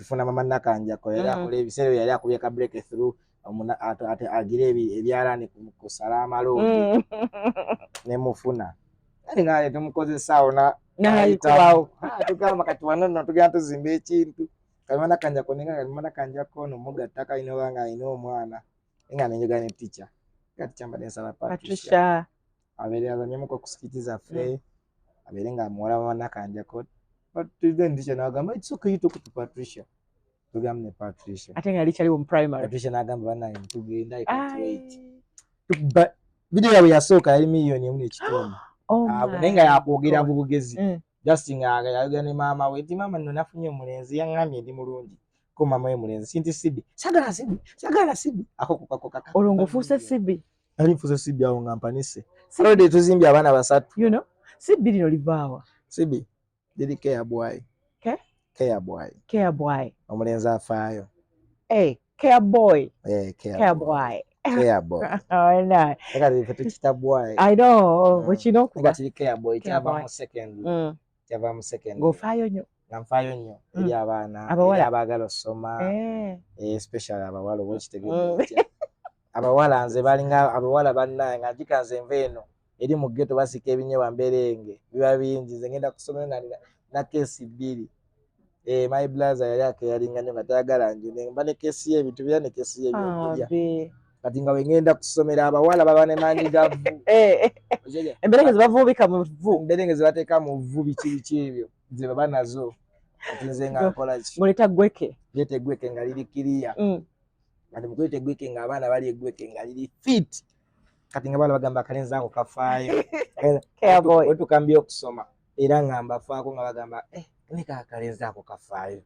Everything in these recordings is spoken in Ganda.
Tufuna mama Nakanjako yali akola ebiseera bye yali akubye ka break through ate agira ebyalaani ku Salaama Road. Nemufuna kale nga tumukozesa awo nayitawo. Tugamba kati wano nno tugenda tuzimba ekintu kati mama Nakanjako nenga kati mama Nakanjako ono mugatta kalina oba nga alina omwana nga nenjoga ne teacher kati kyambadde nsaba Patricia abeere azanyemuko ku skiti zaffe, abeere nga muwala wa Nakanjako. But then teacher n'agamba, "It's okay, you talk to Patricia." Tugamba ne Patricia. Ate nga yali kyaliwo mu primary. Patricia n'agamba, "Bannange tugenda, I can't wait." Tukuba video yaabwe yasooka yali 1.5 miliyoni. Oh. Naye nga yakwogera bugezi. Just nga yayogera ne maama we nti, "Maama nno nafunye omulenzi, yaŋŋambye ndi mulungi." Ko maama we mulenzi sinti Sibi, "Sagala Sibi, sagala Sibi." Ako kokakokaka. Olwo ng'ofuuse Sibi. Nali nfuuse Sibi awo nga mpanise. Already tuzimbye abaana basatu. Sibi lino livaawa? Sibi liri care boy. Ke? Care boy. Care boy. Omulenzi afaayo. Hey, care boy. Eh, care. Care boy. Care boy. Oh, no. Kati ffe tukita boy. I know. Bwekina okuba. Nga kiri care boy. Care kyava boy. Mu second kyava mu second. Ng'ofaayo nnyo. Nga nfaayo nnyo eri abaana. Abawala. Eri abaagala osoma. Especially abawala, oba okitegedde otya? Abawala nze balinga abawala bannange nga njika nze nva eno eri mu ghetto basika ebinyeebwa mberenge biba bingi, nze ngenda kusomero nga nina na keesi bbiri. Eh, my brother yali akeyalinga nnyo nga tayagala nju ne mba ne keesi y'ebintu bira ne keesi y'ebyokulya. Abe. Kati nga bwe ngenda kusomera abawala baba ne maanyi gavu. Okitegedde? Emberenge ze bavuubika mu vvu. Emberenge ze bateeka mu vvu, biki biki ebyo ze baba nazo, kati nze nga nkola ki? Ng'oleta gweke. Leeta eggweke nga liri kiriya. Kati mukuleeta eggweke nga abaana bali eggweke nga liri fit, kati nga baala bagamba akalenzi ako kafaayo. Care boy. Wetukambye okusoma era nga mbafaako nga bagamba, "Eh, neka akalenzi ako kafaayo."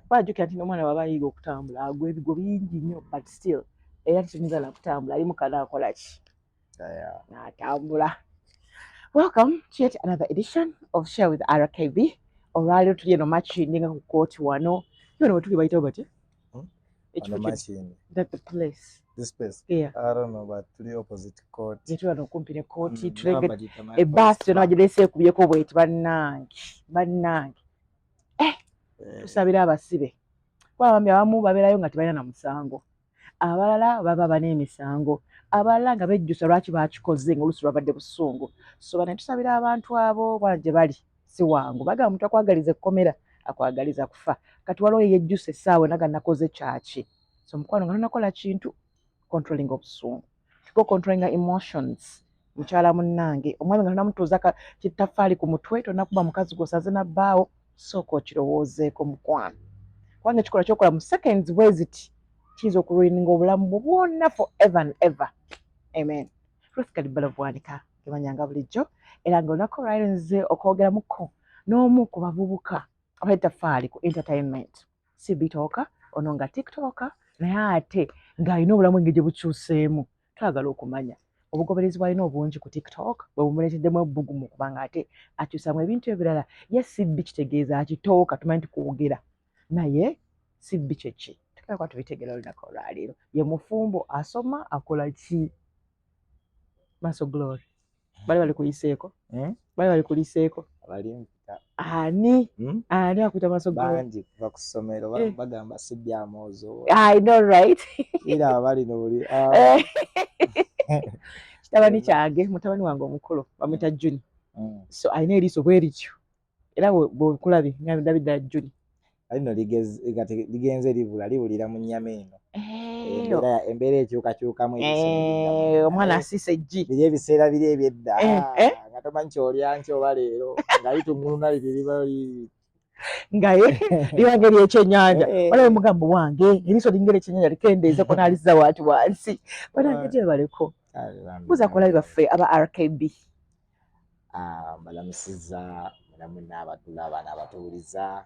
Bajjukira nti n'omwana bw'aba ayiga okutambula agwa ebigo bingi nnyo, but still era tetuyinza na kutambula ali mukana akola ki? N'atambula. Welcome to yet another edition of Share with RKB. Olwaleero tuli eno Makindye nga ku kooti wano. Yona we tuli bayitawo batya? Hmm? Ekifo Wano kino, Makindye. that the place. This place? Yeah. I don't know, but tuli opposite court. Gye tuli wano okumpi ne kooti. Naba Tulenge bagiyita my ebbaasi first yonna bank. bagireese ekubyeko bweti, bannange, bannange. Tusabire abasibe kuba abambi abamu babeerayo nga tebalina na musango, abalala baba bana emisango, abalala nga bejjusa lwaki bakikoze nga oluusi lwabadde busungu. So bane tusabira abantu abo bwana gye bali si wangu. Bagamba omuntu akwagaliza ekkomera akwagaliza kufa. Kati waliwo yejjusa essaawa enaga nakoze kyaki. So mukwano nga tonakola kintu, controlling obusungu, go controlling emotions. Mukyala munnange, omwami nga tonamutuuza kittafaali ku mutwe, tonakuba mukazi gw'osaze nabbaawo, sooka okirowoozeeko mukwano, kubanga ekikolwa kyokola mu seconds bwe ziti kiyinza okuruininga obulamu bwo bwonna forever and ever. Amen. Ruth Kalibbala Bwanika gemanyanga bulijjo, era nga olunaku olwaleero nzize okwogeramuko n'omu ku bavubuka abaletaffaali ku entertainment, si bitooka ono nga tiktoker, naye ate ng'alina obulamu engeri gye bukyuseemu. Twagala okumanya obugoberezi bw'alina obungi ku TikTok bwe bumuleeteddemu ebbugumu, kubanga ate akyusamu ebintu ebirala. Ye sibbi kitegeeza akitooka, tumanyi nti kwogera, naye sibbi kyeki? Tugenda kuba tubitegeera olunaku olwaleero. Ye mufumbo, asoma, akola ki? Maaso Glory bali bali kuyiseeko. Bali bali kuliseeko. Abalimpita. Ani? Ani akuyita Maaso Glory? Bangi kuva ku ssomero bagamba sibbi amoozo. I know, right? Era abali nobuli. Kitabani kyange, mutabani wange omukulu bamuyita Juni. So alina eriiso bwe lityo, era bwekulabye nga ndabye ddala Juni. Ali no ligenze libula libulira mu nnyama eno. Embeera ekyukakyukamu eriiso ne lidda mu nnyama. Omwana asiisa eggi. Biri ebiseera biri ebyedda Eh, eh. nga tomanyi kyolya nki oba leero nga litunguluna liri liba Nga ye liba ngeri ekyennyanja. Waliwo mugamba wange eriiso lingeri ekyennyanja likendeezeko n'alizza waati wansi. Banange gyebaleko. Buuza ku balabi baffe aba RKB. Ah, mbalamusizza mulamu n'abatulaba n'abatuwuliza.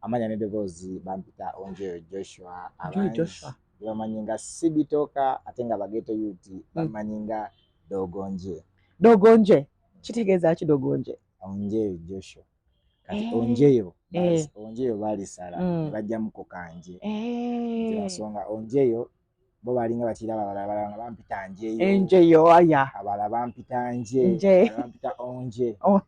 Amanya n'eddoboozi bampita Onjoyo Joshua. Onjoyo Abangi Joshua. bamanyi nga Sibitoka, ate nga ba ghetto youth bamanyi nga Dogonje. Dogonje kitegeeza ki, dogonje? Onjoyo Joshua. Kati Eh. onjeyo Eh. onjeyo baalisala ne bajjamuko kanje. Nsonga onjeyo bo balinga bakiraba, abalala nga bampita njeyo. Enjeyo aya. Abalala bampita nje. Nje. Abalala bampita onje. Oh.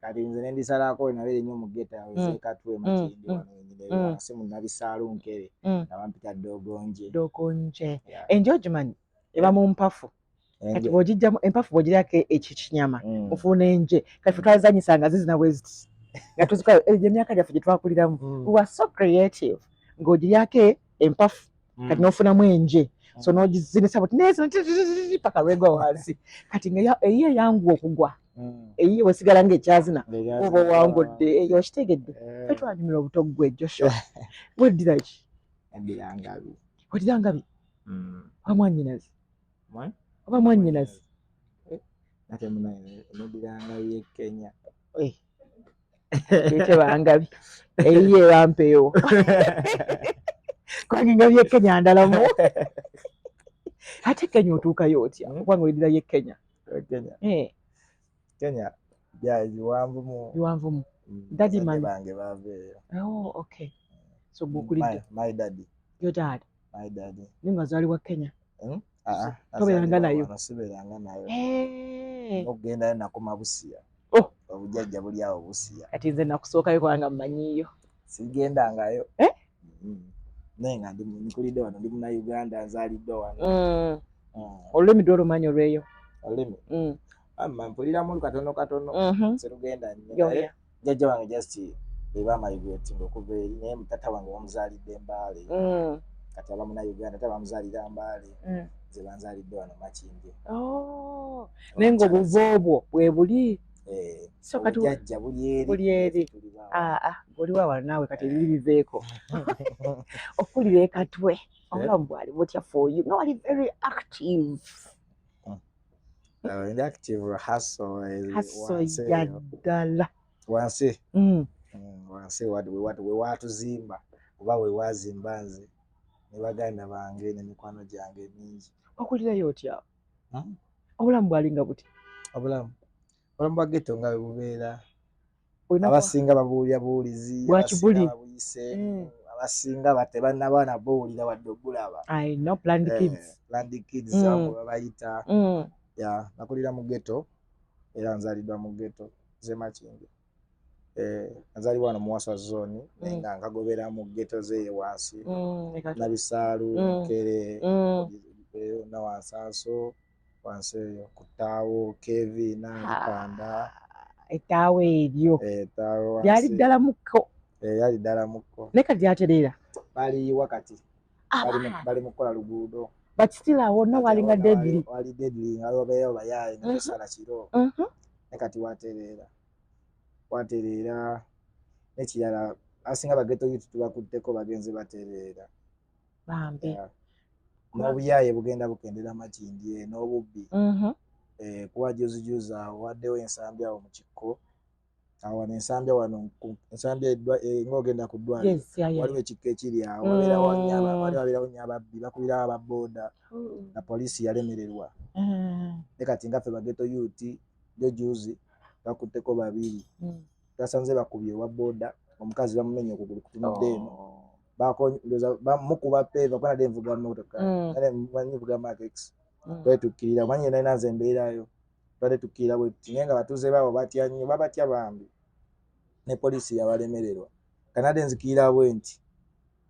Kati nze nendisalako, nabeera ennyo mu ghetto ezekatwe Makindye wano wenyini, wansi mu Nabisaalu Nkere, nga bampita Dogonje. Dogonje. Yeah. Enje ogimanyi eba mu mpafu. Kati Enje. bw'ogijjamu empafu, bw'ogiryako ekyo kinyama, ofuna enje. Kati fe twazanyisanga zizina bwe ziti nga tuzikola egyo emyaka gyaffe gye twakuliramu. We were so creative, ng'ogiryako empafu, kati n'ofunamu enje, so n'ogizinisa buti nezino paka lwegwa wansi. Kati nga eyiyo eyanguwa okugwa, eyiyo wesigala ng'ekyazina oba owangudde eyo, okitegedde? Fe twanyumira obuto. Ggwe Joshua, weddira ki? Eddira Ngabi. Weddira Ngabi oba mwannyinazi? Oba mwannyinazi? Ate munaye neddira Ngabi e Kenya. Eh, ete bangabi eyiyo ebampeewo, kubanga engabi y'e Kenya ndalamu. Ate Kenya otuukayo otya? Kubanga weddirayo e Kenya. Kenya? Eh. Kenya bya biwanvu mu. Biwanvumu. Daddy Bazadde man. bange bava eyo. Oh, okay, so gwokulidde? My daddy. Your dad? My daddy. Naye nga azaalibwa Kenya? Ah, ah, Tobeeranga azaalibwa nayo? wano, sibeeranga nayo. Eh. Okugendayo nakoma Busia. Oh. Obujjajja buli awo Busia. Kati nze nakusookayo kubanga mmanyiiyo. Sigendangayo. Eh? Naye nga nkulidde wano, ndi Munnayuganda, nzaaliddwa wano. Olulimi lwolumanyi olweyo? Olulimi? Amma mpuliramu katono katono, sirugenda nnyo. Yo, Naye jjajja wange just be bamigrating okuva eri, naye tata wange bamuzaalidde Mbaale. Kati aba Munnayuganda, ate bamuzaalira Mbaale, nze banzaalidde wano Makindye. Oh. Naye ng'obuva obwo bwe buli. Eh, So kati obujjajja buli eri. Buli eri. Tuli baawo. Ah, ah, oli wa wano naawe, kati ebiri biveeko. Okulira ekatwe, obulamu bwali butya for you nga wali very active? Ndi active, hustle, Hustle wansi ya eyo. ddala. Wansi. Wansi we watuzimba oba we wazimba nze ne baganda bange n'emikwano gyange mingi. Wakulirayo otya? Hmm? Obulamu bwalinga buti? Obulamu bwa ghetto nga bwe bubeera. Olina Abasinga babuulira buwulizi. Bwa Abasinga kibuli. babuyiseemu, abasinga tebannaba nabuwulira wadde ogulaba. I know, planned kids. Planned kids, abo babayita. Ya, nakulira mu ghetto era nzaliddwa mu ghetto ze Makindye. Eh, nzalibwa wano mu Waswa Zone, naye nga nkagobera mu ghetto zeeyo wansi, Nabisaalu, Nkere, na Wansanso wansi eyo ku ttaawo Kevi Nandipanda. Ettaawo eryo Ettaawo lyali wansi. ddala mukko? Eh, lyali ddala mukko. Naye kati lyatereera? Baliyiwa kati, bali mu kukola luguudo. But still awo wonna Kati walinga awo deadly. Wali deadly, nga babeerayo bayaaye nga tosala kiro. Ne kati watereera, watereera. N'ekirala, abasinga ba ghetto youth tubakutteko, bagenze batereera. Bambi. Yeah. N'obuyaaye bugenda bukendera Makindye, n'obubbi. Eh, kuba juzi awo waddewo ensambi awo mu kikko awo wano, ensambya wano ensambya ng'ogenda ku ddwaliro, waliwo ekikko ekiri awo, wabeerawo nnyo wali wabeerawo nnyo ababbi, bakubirawo ababooda na poliisi yalemererwa. Ne kati nga ffe ba ghetto youth, jo juzi bakutteko babiri, twasanze bakubye owa booda, omukazi bamumenya okugulu kutunudde eno. Ndowooza bamukuba paver, kuba nadde nvuga mmotoka. Nale manyi nvuga Mark X. Twali tukkirira, omanyi nalina nze embeerayo, twali tukkirira bwe tuti, naye nga batuuze baabo batya nnyo, babatya bambi, ne poliisi yabalemererwa. Kanadde nzikirira bwe nti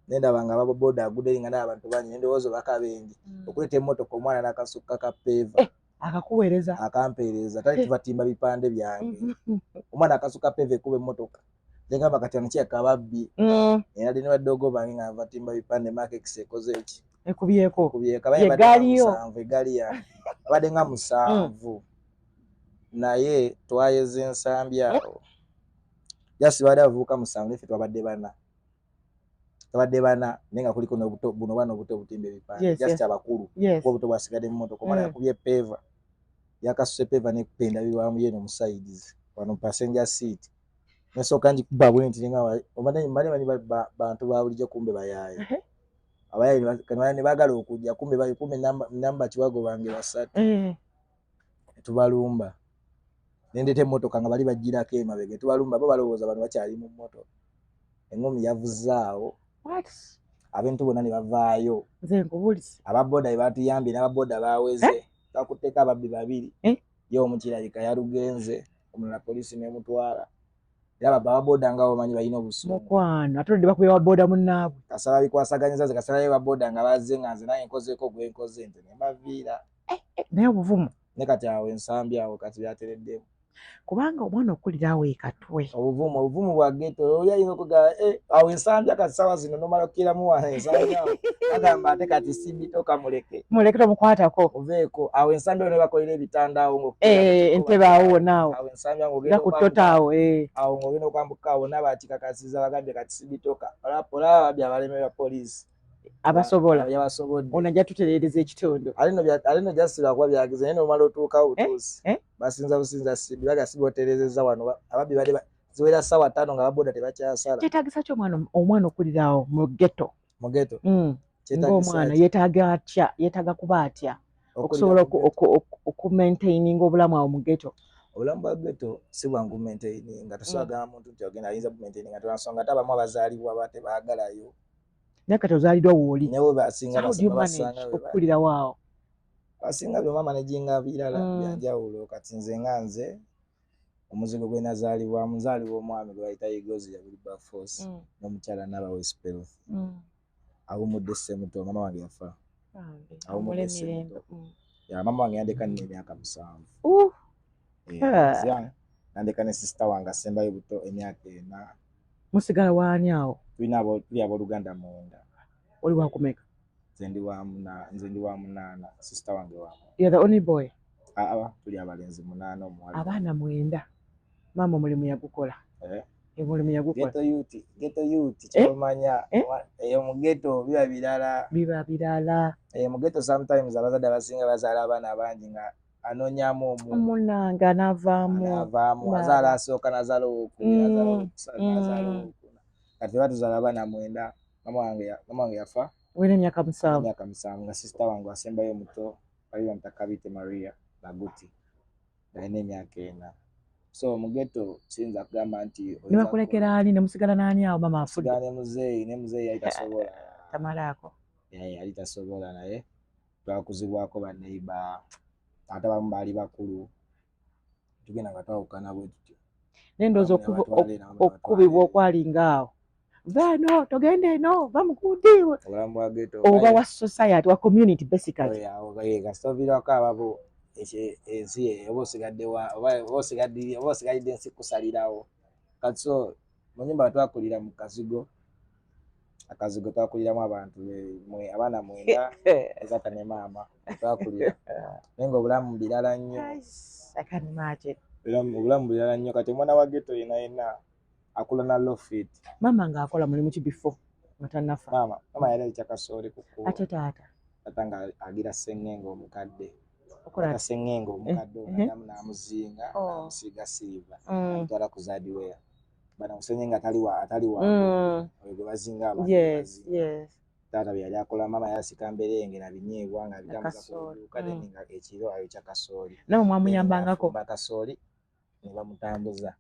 nendaba nga ababoda agudde eri, nga ndaba abantu bangi, nendowooza bakabenje okuleeta emmotoka, omwana n'akasukka ka paver. Eh, akakuweereza? Akampeereza, tali tubatimba bipande byange. Omwana akasuka paver ekuba emmotoka, negamba kati ano kirabika ababbi. Era ne baddogo bange nga batimba bipande, Mark X ekoze eki? Ekubyeko. Ekubyeko. Ye Abadde nga gaali yo. 7, egaali yange abadde nga 7, naye twayeza ensambi awo, just badde abavubuka 7, naffe twabadde bana, twabadde bana, naye nga kuliko n'obuto buno, bwana obuto obutimba ebipande. Just abakulu, kuba obuto bwasigadde mu mmotoka. Omwana yakubye paver, yakasuse paver nekupenda birwamu yeno mu sides wano passenger seat, nesooka ngikuba bwe nti, nenga obadde mbadde manyi bantu ba bulijjo, kumbe bayaaye. Abayaaye ne baagala okujja, kumbe kumbe namba kiwago bange basatu. Tubalumba. Nendeeta emmotoka nga bali bagirako emabega, tubalumba, bo balowooza bano bakyali mu mmotoka. Eŋŋumi yavuzaawo. What? Abantu bonna ne bavaayo. Nze nkubuulise. Ababoda be batuyambye, n'ababoda baweze. Bakutteko ababbi babiri. Eh? Ye omu kirabika yalugenze, omulala poliisi n'emutwala. Era ababoda nga bamanyi balina obusungu. Mukwano, ate olidde bakubye wa boda munnaabwe. Kasaba bikwasaganyiza ze kasaba baboda nga bazze nga nze naye nkozeeko gwe nkoze nze ne mbaviira. Naye obuvumu. Ne kati awo ensambi awo kati byatereddemu. Kubanga omwana okulira awo ekatwe. Obuvumu bwa ghetto, oli ayinza okugamba, awo ensambya kati ssaawa zino n'omala okukiramu wano ensambya awo. Bagamba ate kati sibitoka muleke. Muleke tomukwatako. Oveeko. Awo ensambya ne bakolera ebitanda awo ng'okukira mu kiko Entebe awo wonna awo. Awo ensambya ng'ogenda Nga ku ttota awo, eh. Awo ng'ogenda okwambuka awo wonna bakikakasiza bagambye kati sibitoka. Olaba ababbi abalemerwa poliisi. Abasobola. Yabasobodde. Ono ajja tutereereza ekitundu. Ate nno jasirwa kuba byagize, naye n'omala otuukawo butuusi. Eh? Basinza businza sibbi, baga sibbi otereezezza wano, ababbi bali ziwera ssaawa 5 nga ababoda tebakyasala. Kyetaagisa ki omwana okulira awo mu ghetto? Mu ghetto? Kyetaagisa Ng'omwana ki? yeetaaga atya? Yeetaaga kuba atya? Okulira Okusobola mu ghetto. Okumaintaininga obulamu awo mu ghetto. Obulamu bwa ghetto si bwangu maintaininga. Tosobola kugamba muntu nti ogenda ayinza kumaintaininga, nsonga ate abamu abazaalibwa aba tebaagalayo. Naye kati ozaaliddwa w'oli. Naye we basinga So how do you basanga manage we bali. okukulira waawo? Basinga byonna managinga birala byanjawulo. Kati nze nga nze omuzigo gwe nazaalibwamu, nzaalibwa omwami gwe bayita Igozi ya Wilberforce n'omukyala Nabawe Spelth. Awummudde Ssemuto, maama wange yafa. Bambi, Awummudde awummule mirembe. Ssemuto. Ya, maama wange yandeka nina emyaka 7. Nandeka ne sister wange asembayo buto emyaka 4. Musigala waani awo? Tuli abooluganda 9. Oli wa kumeka? Nze ndi wa 8, sister wange wa 9. You're the only boy? Aa, tuli abalenzi 8, omuwala. Abaana 9. Maama omulimu yagukola. Omulimu yagukola. Ghetto youth, ghetto youth, kyomanya. Mu ghetto biba birala. Biba birala. Mu ghetto sometimes abazadde abasinga bazaala abaana abangi nga anoonyaamu omu. Omunange anaavaamu. Anaavaamu. Maama. Azaala asooka n'azaala owookubiri, n'azaala owookusatu, n'azaala owookuna. Kati batuzaala abaana 9. Maama wange yafa. Wena emyaka 7. Emyaka 7 nga sister wange asembayo omuto bali bamuyita Kabite Maria Baguti. Alina emyaka 4. So mu ghetto siyinza kugamba nti oyinza Ne bakulekera ani, ne musigala n'ani awo maama afudde? Musigala ne muzeeyi, ne muzeeyi yali tasobola. Tamalaako. Yali tasobola, naye twakuzibwako ba neighbor, ate abamu baali bakulu. Tugenda nga twawukana bwe tutyo. Naye ndowooza Abamu ne batwala eno, abamu ne okukubibwa batwala eno. okwalinga awo. Va eno, togenda eno, va mu gundi. Obulamu bwa ghetto. Oba wa society, wa community basically. Oya, oya, kasita oviirako ababo, ensi ye, oba osigadde wa, oba, oba osigadde, oba osigalidde ensi kusalirawo. Kati so, mu nnyumba twakulira mu kazigo. Akazigo twakuliramu abantu abaana 9, taata ne maama twakulira. Naye ng'obulamu birala nnyo. Guys, I can't imagine. Obulamu birala nnyo. Kati omwana wa ghetto yenna yenna akula na low fit. Maama ng'akola mulimu ki before nga tannafa? Maama yali ayokya kasooli ku kkubo. Ate taata? Taata nga agira sseŋŋenge omukadde. Okola Taata ki? sseŋŋenge omukadde ono addamu n'amuzinga, n'amusiiga silver, n'amutwala ku Zadware. Bano sseŋŋenge atali wa oyo gwe bazinga abantu bazinga. Taata bye yali akola, maama yali asika mberenge na binyeebwa nga abitambuza ku Kasooli. dduuka, then nga ekiro ayokya kasooli. Nammwe mwamuyambangako? Then ng'afumba kasooli ne bamutambuza.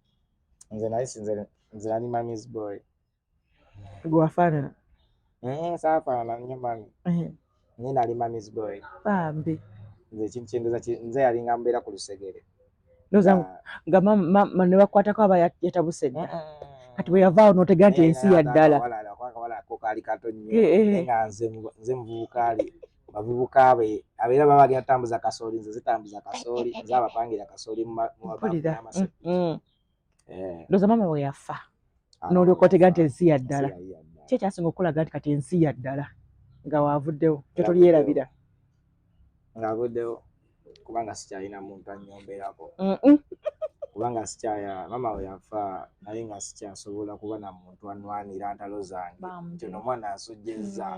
Nze nali sinze, nze nali mommy's boy. Gwe wafaanana? Saafaanana nnyo mummy. Naye nali mommy's boy. Bambi. Nze ekintu kye ndowooza nze yalinga mbeera ku lusegere. Ndowooza nga ne bakwatako aba yatabuse dda. Kati bwe yavaawo n'otegeera nti ensi ya ddala. Akawala ako kaali kato nnyo. Naye nga nze muvubuka ali. Bavubuka be abeera baba bagenda kutambuza kasooli, nze zitambuza kasooli, nze abapangira kasooli mu mabaafu Mpulira. n'amasepiki. Ndowooza maama bwe yafa n'olyoka otegeera nti ensi ya ddala. Ensi yali ya ddala. Ki ekyasinga okukulaga nti kati ensi ya ddala nga waavuddewo kyo tolyerabira? Ng'avuddewo kubanga sikyalina muntu annyomberako. Kubanga sikyaya, maama we yafa naye nga sikyasobola kuba na muntu anwanira ntalo zange. Bambi. Nti ono omwana ansojjezza.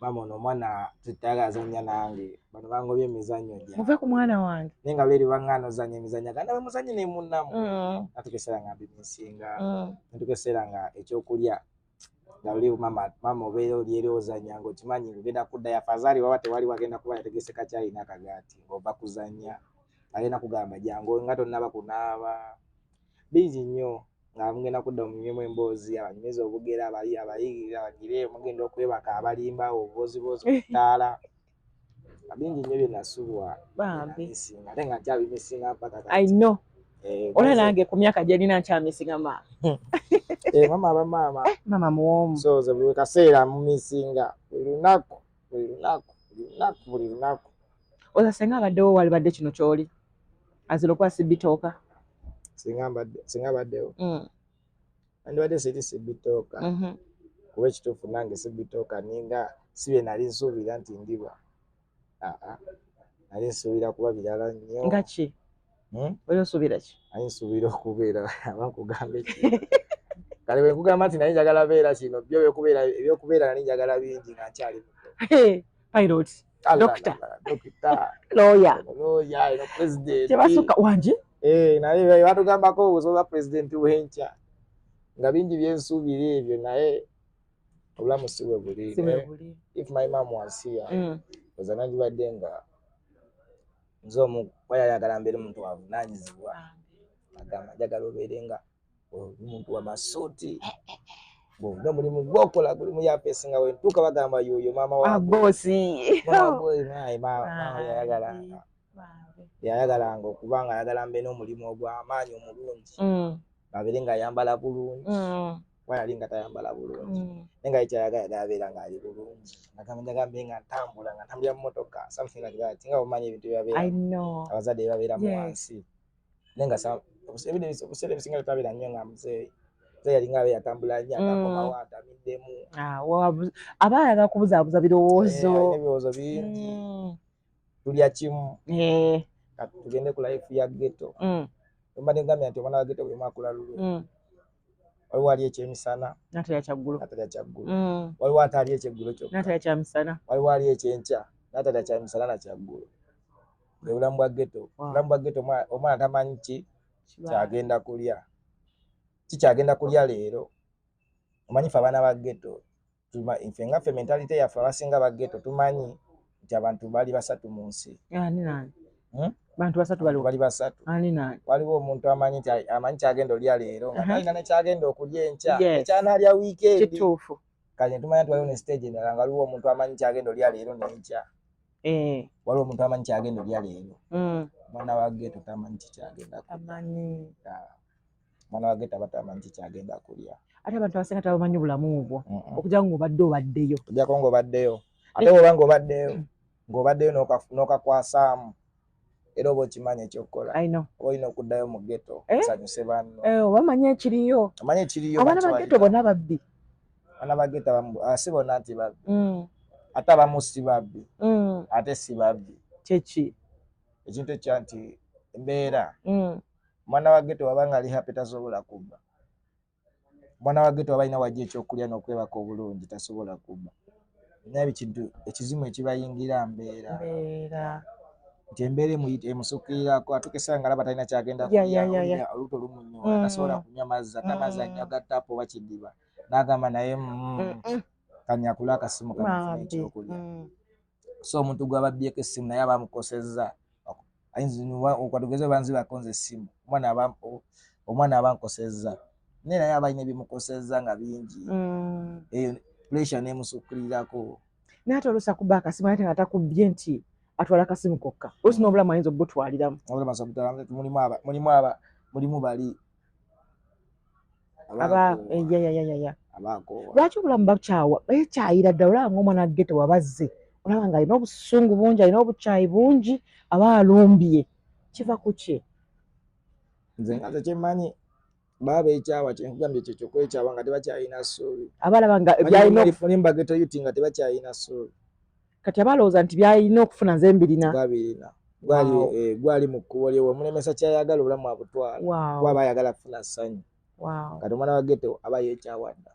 Maama ono omwana tayagala azannya nange. Bano bangobye emizannyo gyange. Muve ku mwana wange. Naye nga lweri baŋŋaana ozannya emizannyo, agamba bwe muzannye ne munnammwe. Natuuka ekiseera nga mbimissinga. Natuuka ekiseera nga ekyokulya nga luli maama obeera oli eri ozannya ng'okimanyi ng'ogenda kuddayo afazaali waba tewali wagenda kuba yategese kacaayi n'akagaati ng'ova kuzannya. Agenda kugamba jangu nga tonnaba kunaaba. Bingi nnyo nga mugenda kudda munyumyemu emboozi, abanyumiza obugera, abali abayigiriza bagire mugenda okwebaka, abalimba obubooziboozi ku ttaala. Bingi nnyo bye nasubwa. Bambi. Namisinga ate nga nkyabimisinga mpaka kati. I know. Eh, Ola nange ku myaka gye nina nkyamisinga maama. Eh, mama aba maama. Maama muwoomu. So nze buli kaseera mumisinga, buli lunaku, buli lunaku, buli lunaku, buli lunaku. Oza senga abaddewo walibadde kino ky'oli azira okuba sibitooka. Singa abaddewo nandibadde siri sibitooka, kuba ekituufu nange sibitooka ninga si bye nali nsuubira nti ndiba. Aa, nali nsuubira kuba birala nnyo. Nga ki? Hmm? Oli osuubira ki? Nali nsuubira okubeera aba nkugamba eki kale bwe nkugamba nti nali njagala beera kino, byo ebyokubeera nali njagala bingi nga nkyali muto. Pilot. Allah, Doctor. Allah, doctor. Lawyer. Lawyer, eno president. Tebasukka wangi. Eh, naye batugambako osobola president w'enkya, nga bingi byensuubira ebyo, naye obulamu si bwe buli. Si bwe Naye buli. if my mom was here, oza nandibadde nga nze omu kuba yali ayagala mbeere omuntu avunaanyizibwa, agamba njagala obeere nga omuntu wamasuuti, bw'olina omulimu gwokola guli mu yafeesi, nga wentuuka bagamba yoyo maama Ah, wa bosi. mama boy, maama yayagalanga okuba nga ayagala mbe n'omulimu ogw'amaanyi omulungi, abeere ng'ayambala bulungi, kuba yali nga tayambala bulungi, naye nga yekyayagala yagala abeera ng'ali bulungi. Agamba njagala mbe nga ntambula, nga ntambulira mu mmotoka, something like that, nga omanyi ebintu byabeera I know. abazadde babeeramu wansi, naye nga ebiseera ebisinga tetabeera nnyo nga muzeeyi. Muzeeyi yalinga abeera atambula nnyo, atakomawo atamiddemu. Ah, aba ayagala kubuzaabuza birowoozo. Eh, alina ebirowoozo bingi. Tulya kimu. Kati tugende ku life ya ghetto. Mbadde ngambye nti omwana wa ghetto buli akula lulu. Waliwo ali ekyemisana N'atalya kyaggulo. N'atalya kyaggulo. Waliwo ate ali ekyeggulo kyokka. N'atalya kyamisana. Waliwo ali ekyenkya n'atalya kyamisana na kyaggulo. Bwe bulamu bwa ghetto. Obulamu bwa ghetto, omwana tamanyi ki kyagenda kulya, ki kyagenda kulya leero. Omanyi ffe abaana ba ghetto, ffe nga ffe mentality yaffe abasinga ba ghetto tumanyi nti abantu bali basatu mu nsi. Ani nani? Hmm? Bantu basatu baliwo. Bali basatu. Ani nani? Waliwo omuntu amanyi nti amanyi kyagenda olya leero, nga talina ne kyagenda okulya enkya, ekyanaalya weekend. Kale ne tumanya nti waliwo ne stage endala nga waliwo omuntu amanyi kyagenda olya leero n'enkya. Waliwo omuntu amanyi kyagenda olya leero. Omwana wa ghetto tamanyi ki kyagenda kulya. Amanyi. Ah. Omwana wa ghetto aba tamanyi ki kyagenda kulya. Ate abantu abasinga tebamanyi bulamu bwo. Okujja ng'obadde obaddeyo. Ojjako ng'obaddeyo. Ate bw'oba ng'obaddeyo n'okakwasaamu, era oba okimanyi ekyokukola. I know. Oba olina okuddayo mu ghetto, Eh? osanyuse banno. Eh, oba ekiriyo. Omanyi ekiriyo. Abaana ba bantu ghetto bonna babbi. Abaana ba ghetto abamu, ah, si bonna nti babbi. Ate abamu si babbi. Ate si babbi. Kyeki? Ekintu ekya nti embeera. Omwana wa ghetto waba nga ali happy tasobola kubba. Omwana wa ghetto waba alina wajja ekyokulya n'okwebaka obulungi tasobola kubba. Naye ekintu ekizimu ekibayingira mbeera. Mbeera. Nti embeera emusukirirako, atuuka essaawa ng'alaba talina kyagenda Ya, kulya, ya, ya, ya. owulira olubuto lumunyoola, tasobola kunywa mazzi, ate amazzi anywa ga taapu oba kidiba. N'agamba naye, kanyakule akasimu kanafune Bambi. ekyokulya. So omuntu gw'ababbyeko essimu naye aba amukosezza. Ayinza okatugeze banzibako nze essimu, omwana aba ankosezza, naye aba alina ebimukosezza nga bingi. Eyo pressure n'emusukirirako. Naye ate oluusi akuba akasimu ate nga takubbye nti atwala akasimu kokka. Oluusi n'obulamu ayinza okubutwaliramu. Obulamu asobola okubutwaliramu, mulimu bali Aba abaakoowa. eh, ya, ya, ya, ya, ya. Abaakoowa. Lwaki obulamu bakyawa bekyayira ddala? Olaba ng'omwana ghetto wabazze, olaba ng'alina obusungu bungi, alina obukyayi bungi, aba alumbye. Kiva ku ki? Nze nga nze kyemmanyi baba beekyawa, kyenkugambye ekyo kyokwekyawa nga tebakyalina ssuubi. Abalaba nga byalina Mulimu ba ghetto youth nga tebakyalina ssuubi. Kati aba alowooza nti byalina okufuna nze mbirina. Gwabirina. Gwali gwali mu kkubo lye, wemulemesa kyayagala obulamu abutwala. Kuba aba ayagala kufuna ssanyu. Kati omwana wa ghetto aba yeekyawa dda.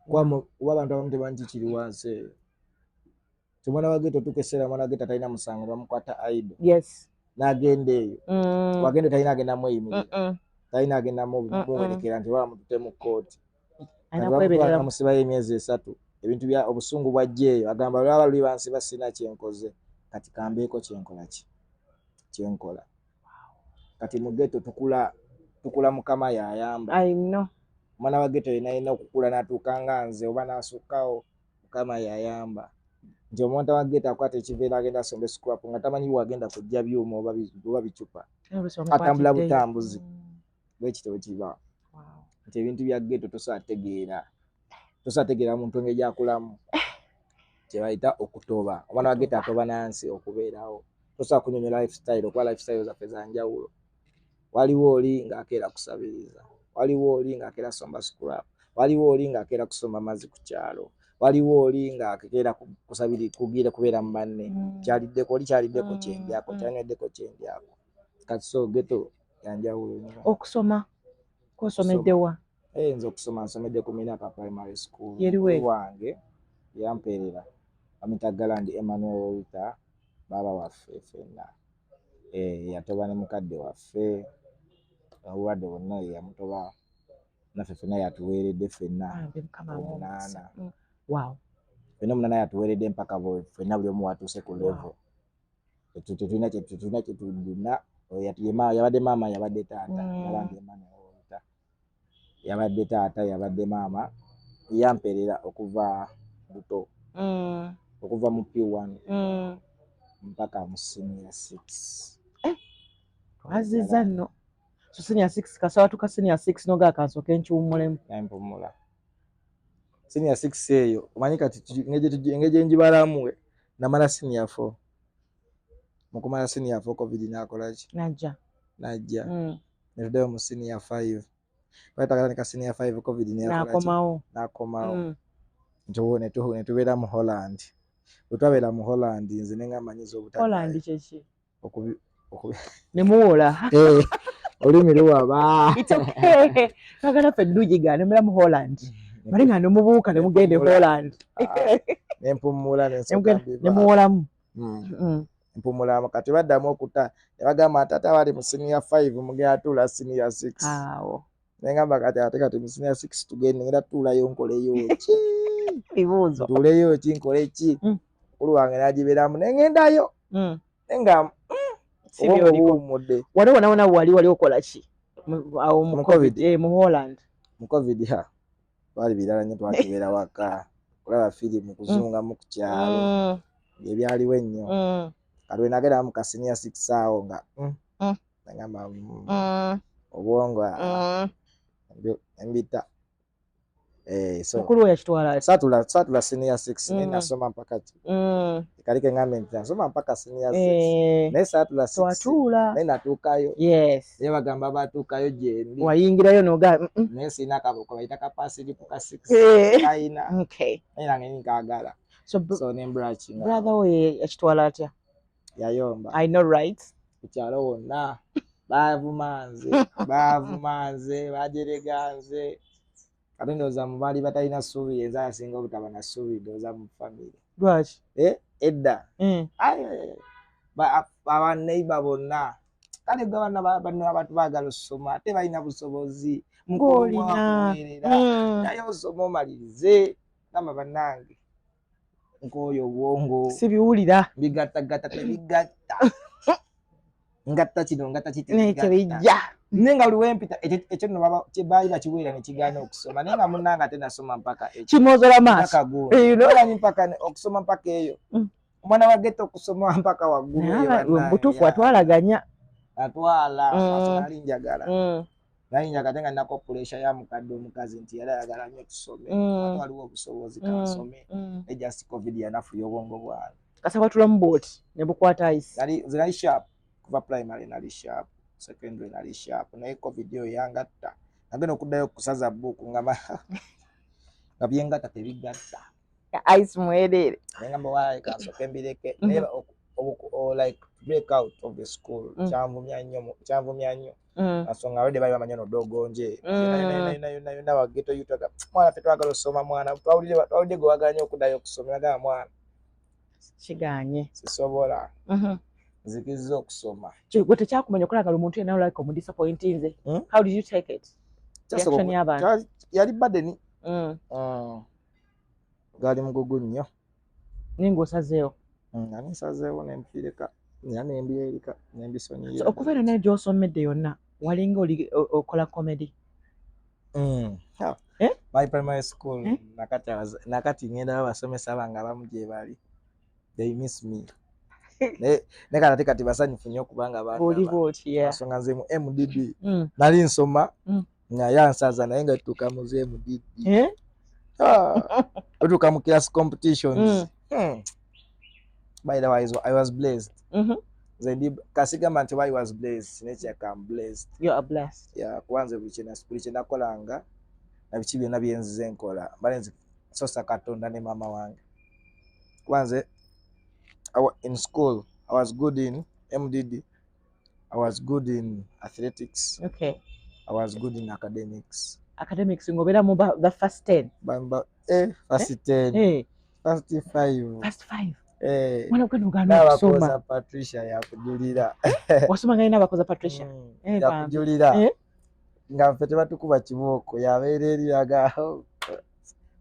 Kuba abantu abamu tebamanyi kikiri wansi eyo. Ti omwana wa ghetto otuuka ekiseera omwana wa ghetto atalina musango ne bamukwata idle. N'agenda eyo. Wagenda talina agenda mweyimirira. Talina agenda muwerekera nti oba bamututte mu kkooti. Alina Kati bamutwala kwebeereramu. bamusibayo emyezi 3. Ebintu bya obusungu bwajja eyo agamba lwaba luli bansiba sirina kye nkoze, kati kambeeko kye nkola ki. Kyenkola kati mu ghetto, tukula tukula, Mukama yayamba. I know. Omwana wa ghetto yena alina okukula n'atuuka nga nze oba n'asukkawo, Mukama yayamba. Nti omuntu wa ghetto akwata ekiveera agenda asomba scrap nga tamanyi wagenda kujja byuma oba bicupa, atambula butambuzi. Bwekityo bwe kiba nti ebintu bya ghetto tosobola tegeera, tosobola tegeera muntu engeri gyakulamu, kyebayita okutoba. Omwana wa ghetto atoba nansi okubeerawo. Tosobola kunyonyola lifestyle okuba lifestyle zaffe za njawulo. Waliwo oli ng'akeera kusabiriza, waliwo oli ng'akeera somba scrap, waliwo oli ng'akeera kusomba mazzi ku kyalo, waliwo oli ng'akeera kusabiri kugira kubeera mu banne. Kyaliddeko oli, kyaliddeko kyendyako, kyanyweddeko kyendyako. Kati so ghetto yanjawulo nnyo. Okusoma kwosomeddewa? Eh, nze okusoma nsomedde ku Minaka Primary School. Yeriwe? Mukulu wange yampeerera, bamuyita Galandi Emmanuel Walter, baaba waffe ffenna. Eh, yatoba ne mukadde waffe obulwadde bwonna, ye yamutoba naffe ffenna, yatuweeredde ffenna. Bambi, Mukama abawe omukisa. Omunaana. Ffenna omunaana yatuweeredde mpaka bwe ffenna buli omu watuuse ku level. Tetulina kyetulina. Yabadde maama, yabadde taata. Galandi Emmanuel Walter yabadde taata, yabadde maama, yampeerera okuva buto, okuva mu P1 mpaka mu senior six. Twazizza nno. So senior six, kasaba tuka senior six noga kansooke nkiwummulemu. Nempumula senior six eyo. Omanyi kati engeri gye njibalamu, namala senior four. Mu kumala senior four, COVID nakolaki? Najja. Najja. Netuddayo mu senior five. Twatandika senior five, COVID neyakolaki? Nakomawo. Nakomawo. Netubeera mu Holland. Bwe twabeera mu Holland, nze nengamba nyiza obutaddayo. Holland kyeki? Nemuwola. Eh, olulimi luwaba. It's okay, twagala ffe dugiga nemubeera mu Holland, bali nga nemubuuka nemugenda e Holland. Nempumula nensooka mbivaako. Nemuwolamu. Mpumulamu. Kati baddamu okuta ne bagamba nti ate abali mu senior five mugenda tuula senior six. Awo. Nengamba kati ate kati mu senior six tugende, ngenda tuulayo nkoleyo ki? Bibuuzo. Ntuuleyo ki, nkole ki? Mukulu wange n'agibeeramu, nengendayo naye nga Si obwongo byoliko. buwummudde. Wali wona wona wali okola ki awo mu Mu COVID? COVID? Eh, mu Holland. Mu COVID ha, twali birala nnyo. Twatubeera waka kulaba firimu, kuzungamu ku kyalo, ebyaliwo ennyo. Kati we nagenda mu ka senior six awo nga nagamba obwongo mbita. Eh, so Mukulu we yakitwala ati? saatula senior six naye nasoma mpaka ki? Kali ke ngambe nti nasoma mpaka senior six, naye saatula six. Twatuula. Naye natuukayo. Naye bagamba batuukayo gyendi. Wayingirayo noga Naye sirina kaboko bayita ka pass slip ka six. Kayina. Naye nange nkaagala. So So nembulakinga. Brother we yakitwala atya? Yayomba. I know, right? Ku kyalo wonna baavuma nze, baavuma nze, bajerega nze. Kati ndowooza mu baali batalina ssuubi, yenze asinga obutaba na ssuubi ndowooza mu famire. Lwaki? Eh, edda. Ai, ai, ai. Abaneiba bonna, kale gwe bana bano abantu baagala osoma ate balina busobozi. Ng'olina. Mukuluwakuweerera naye osoma omalirize. Gamba bannange nkooyo obwongo. Sibiwulira. Mbigattagatta tebigatta, ngatta kino, ngatta kiti. Naye tebijja. Naye nga buli wempita ekyo nno baali bakiweera ne kigaana okusoma. Naye nga munnange ate nasoma mpaka ekyo. Kimozola maaso. Mpaka gundi. You know? Omanyi mpaka okusoma mpaka eyo. Omwana wa ghetto okusoma mpaka waggulu eyo, bannange, butuufu. Ya. Atwalaganya. Atwala. Nali njagala, nali njagala ate nga nnako pressure ya mukadde omukazi nti yali ayagala nnyo tusome. Ate waliwo obusobozi, kansome. Ne just COVID yanafuya obwongo bwange. Kasa watulamu bwoti ne bukwata ice. Nze nali sharp kuva primary, nali sharp, secondary nali sharp, naye COVID oyo yangatta. Nagenda okuddayo okusaza buuku nga nga byengatta tebigatta. Ice mwerere. Nengamba waayi kansooke mbireke. Naye like break out of the school kyanvumya nnyo, kyanvumya nnyo. Ensonga already bali bamanyi ono dogonje. Yonna yonna yonna wa ghetto youth aga, mwana ffe twagala osoma, mwana twawulidde gwe wagala nnyo okuddayo okusoma. Nagamba mwana Kiganye. Sisobola, nzikiriza okusoma. Gwe tekyakumanya okola nga omuntu yenna olabika omudisappointinze? How did you take it? Kyasobola Reaction y'abantu. Yali burden. Gaali mugugu nnyo. Naye ng'osazeewo. Nali nsazeewo nempireka. Era nembyerika nembisonyiira. So okuva eno naye gy'osomedde yonna walinga oli okola comedy? Eh? My primary school. Eh? Nakati nakati ngenda abasomesa bange abamu gye bali, they miss me, naye kati ate kati basanyufu nnyo okubanga Bw'oli bw'oti, yeah. Nsonga nze mu MDD nali nsoma naye ansaza, naye nga tutuuka mu ze MDD, Eh? ah, tutuuka mu class competitions. By the way, I was blessed. Nze ndi kasigamba nti I was blessed nekyaka, I'm blessed. You are blessed. Yeah, kuba nze buli kyenakolanga na biki byonna byenzize nkola, mbale nze sosa Katonda ne maama wange, kuba nze in school I was good in MDD, I was good in athletics, I was good in academics. Academics ng'obeera mu the first 10? Bamba, eh, first 10. Eh. First 5. First 5. Eh. Mwana gwe nogaana okusoma. N'abakoza Patricia yakujulira. Wasoma nga n'abakoza Patricia? Mm, Eh, bambi. yakujulira. Eh? Nga ffe tebatukuba kibooko, yabeera eri yaga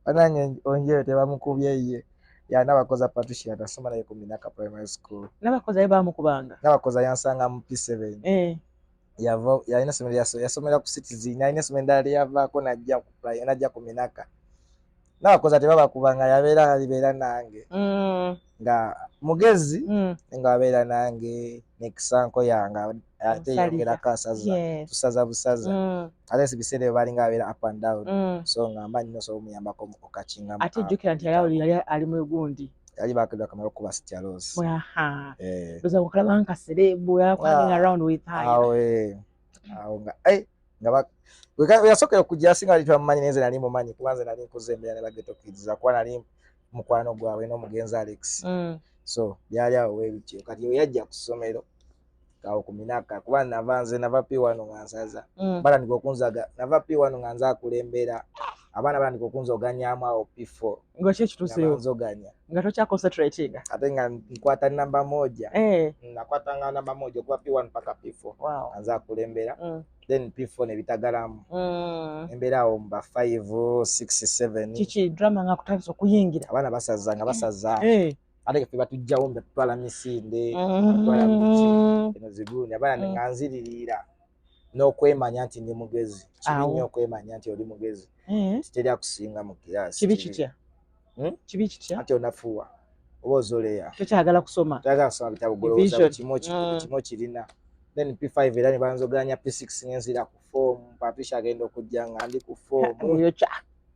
banange onjeyo tebamukubye ye yanabakoza Patricia, nasoma naye ku Minaka Primary School. N'abakoza ye baamukubanga? Nabakoza yansanga mu P7. Yava yalina essomero, yasomera ku Citizen, alina essomero eddala lyeyavaako najja ku Minaka. Nabakoza tebabakubanga, yabeera alibeera nange nga mugezi, nga abeera nange nekisanko yange ate Omusalira. yongerako asaza. Tusaza busaza. Ate si biseera ebyo balinga abeera up and down, so nga mba nnina osobola omuyambako okakingamu. Ate jjukira nti yali ali mu gundi. Yali bakedwa kamala okuba Sityalos. Aha. Eh. Ndoza okalaba nka celeb, hanging Ah. around with her. Awo awo nga nga we yasookera okujja asinga bali tebamumanyi, naye nze nali mumanyi, kuba nze nali nkuze embeera ne ba Ghetto Kids, kuba nali mukwano gwabwe n'omugenzi Alex. So byali awo webityo. Kati we yajja ku ssomero awo ku Minaka, kuba nava nze nava P1 nga nsaza, batandika okunzaga, nava P1 nga nze akulembera abaana, batandika okunzoganyamu awo P4. Nga ki Nga ekituuseyo? banzoganya. Nga tokya concentratinga. Ate nga nkwata namba moja. Nakwatanga namba moja okuva P1 paka P4, nga nze akulembera. Then P4 nebitagalamu, embeera awo muba 5 6 7. Kiki, drama nga kutandisa okuyingira? Abaana basaza nga basaza. Ate ffe batujjawo batutwala misinde, batwala biki, eno zigundi abaana, nga nziririra n'okwemanya nti ndi mugezi. Kibi Awo. nnyo okwemanya nti oli mugezi, teri akusinga mu kirasi. Kibi kitya? Hmm? Kibi kitya? Anti onafuwa oba ozoleya. Tokyagala kusoma. Toyagala kusoma bitabo, golowooza Vision. kimu kimu kirina. Then P5 era ne banzoganya, P6 ngenzira ku form. Patricia agenda okujja nga ndi ku form. Oyokya.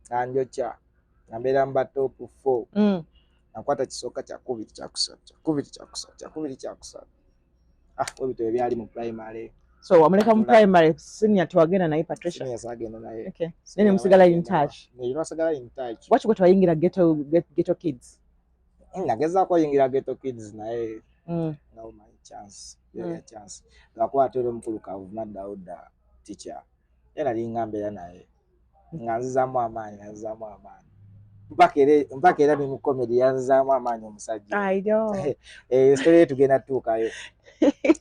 Nga njokya, nga mbeera mu ba top 4. Nakwata kisooka, kyakubiri, kyakusatu, kyakubiri, kyakusatu, kyakubiri, kyakusatu. Ah, webito ebyali mu primary. So wamuleka mu primary, senior tewagenda naye Patricia? Senior saagenda naye. Okay. Then musigala in touch? Ne twasigala in touch. Waki gwe tewayingira Ghetto Kids? Nagezaako oyingira Ghetto Kids naye no my chance, yeah, chance, lwakuba ate era omukulu Kavuma Dauda teacher ye nalinga mbeera naye nga nzizaamu amaanyi, nga nzizaamu amaanyi mpaka era ne mu comedy yanzizaamu amaanyi omusajja. I know. Eh, story ye tugenda tutuukayo,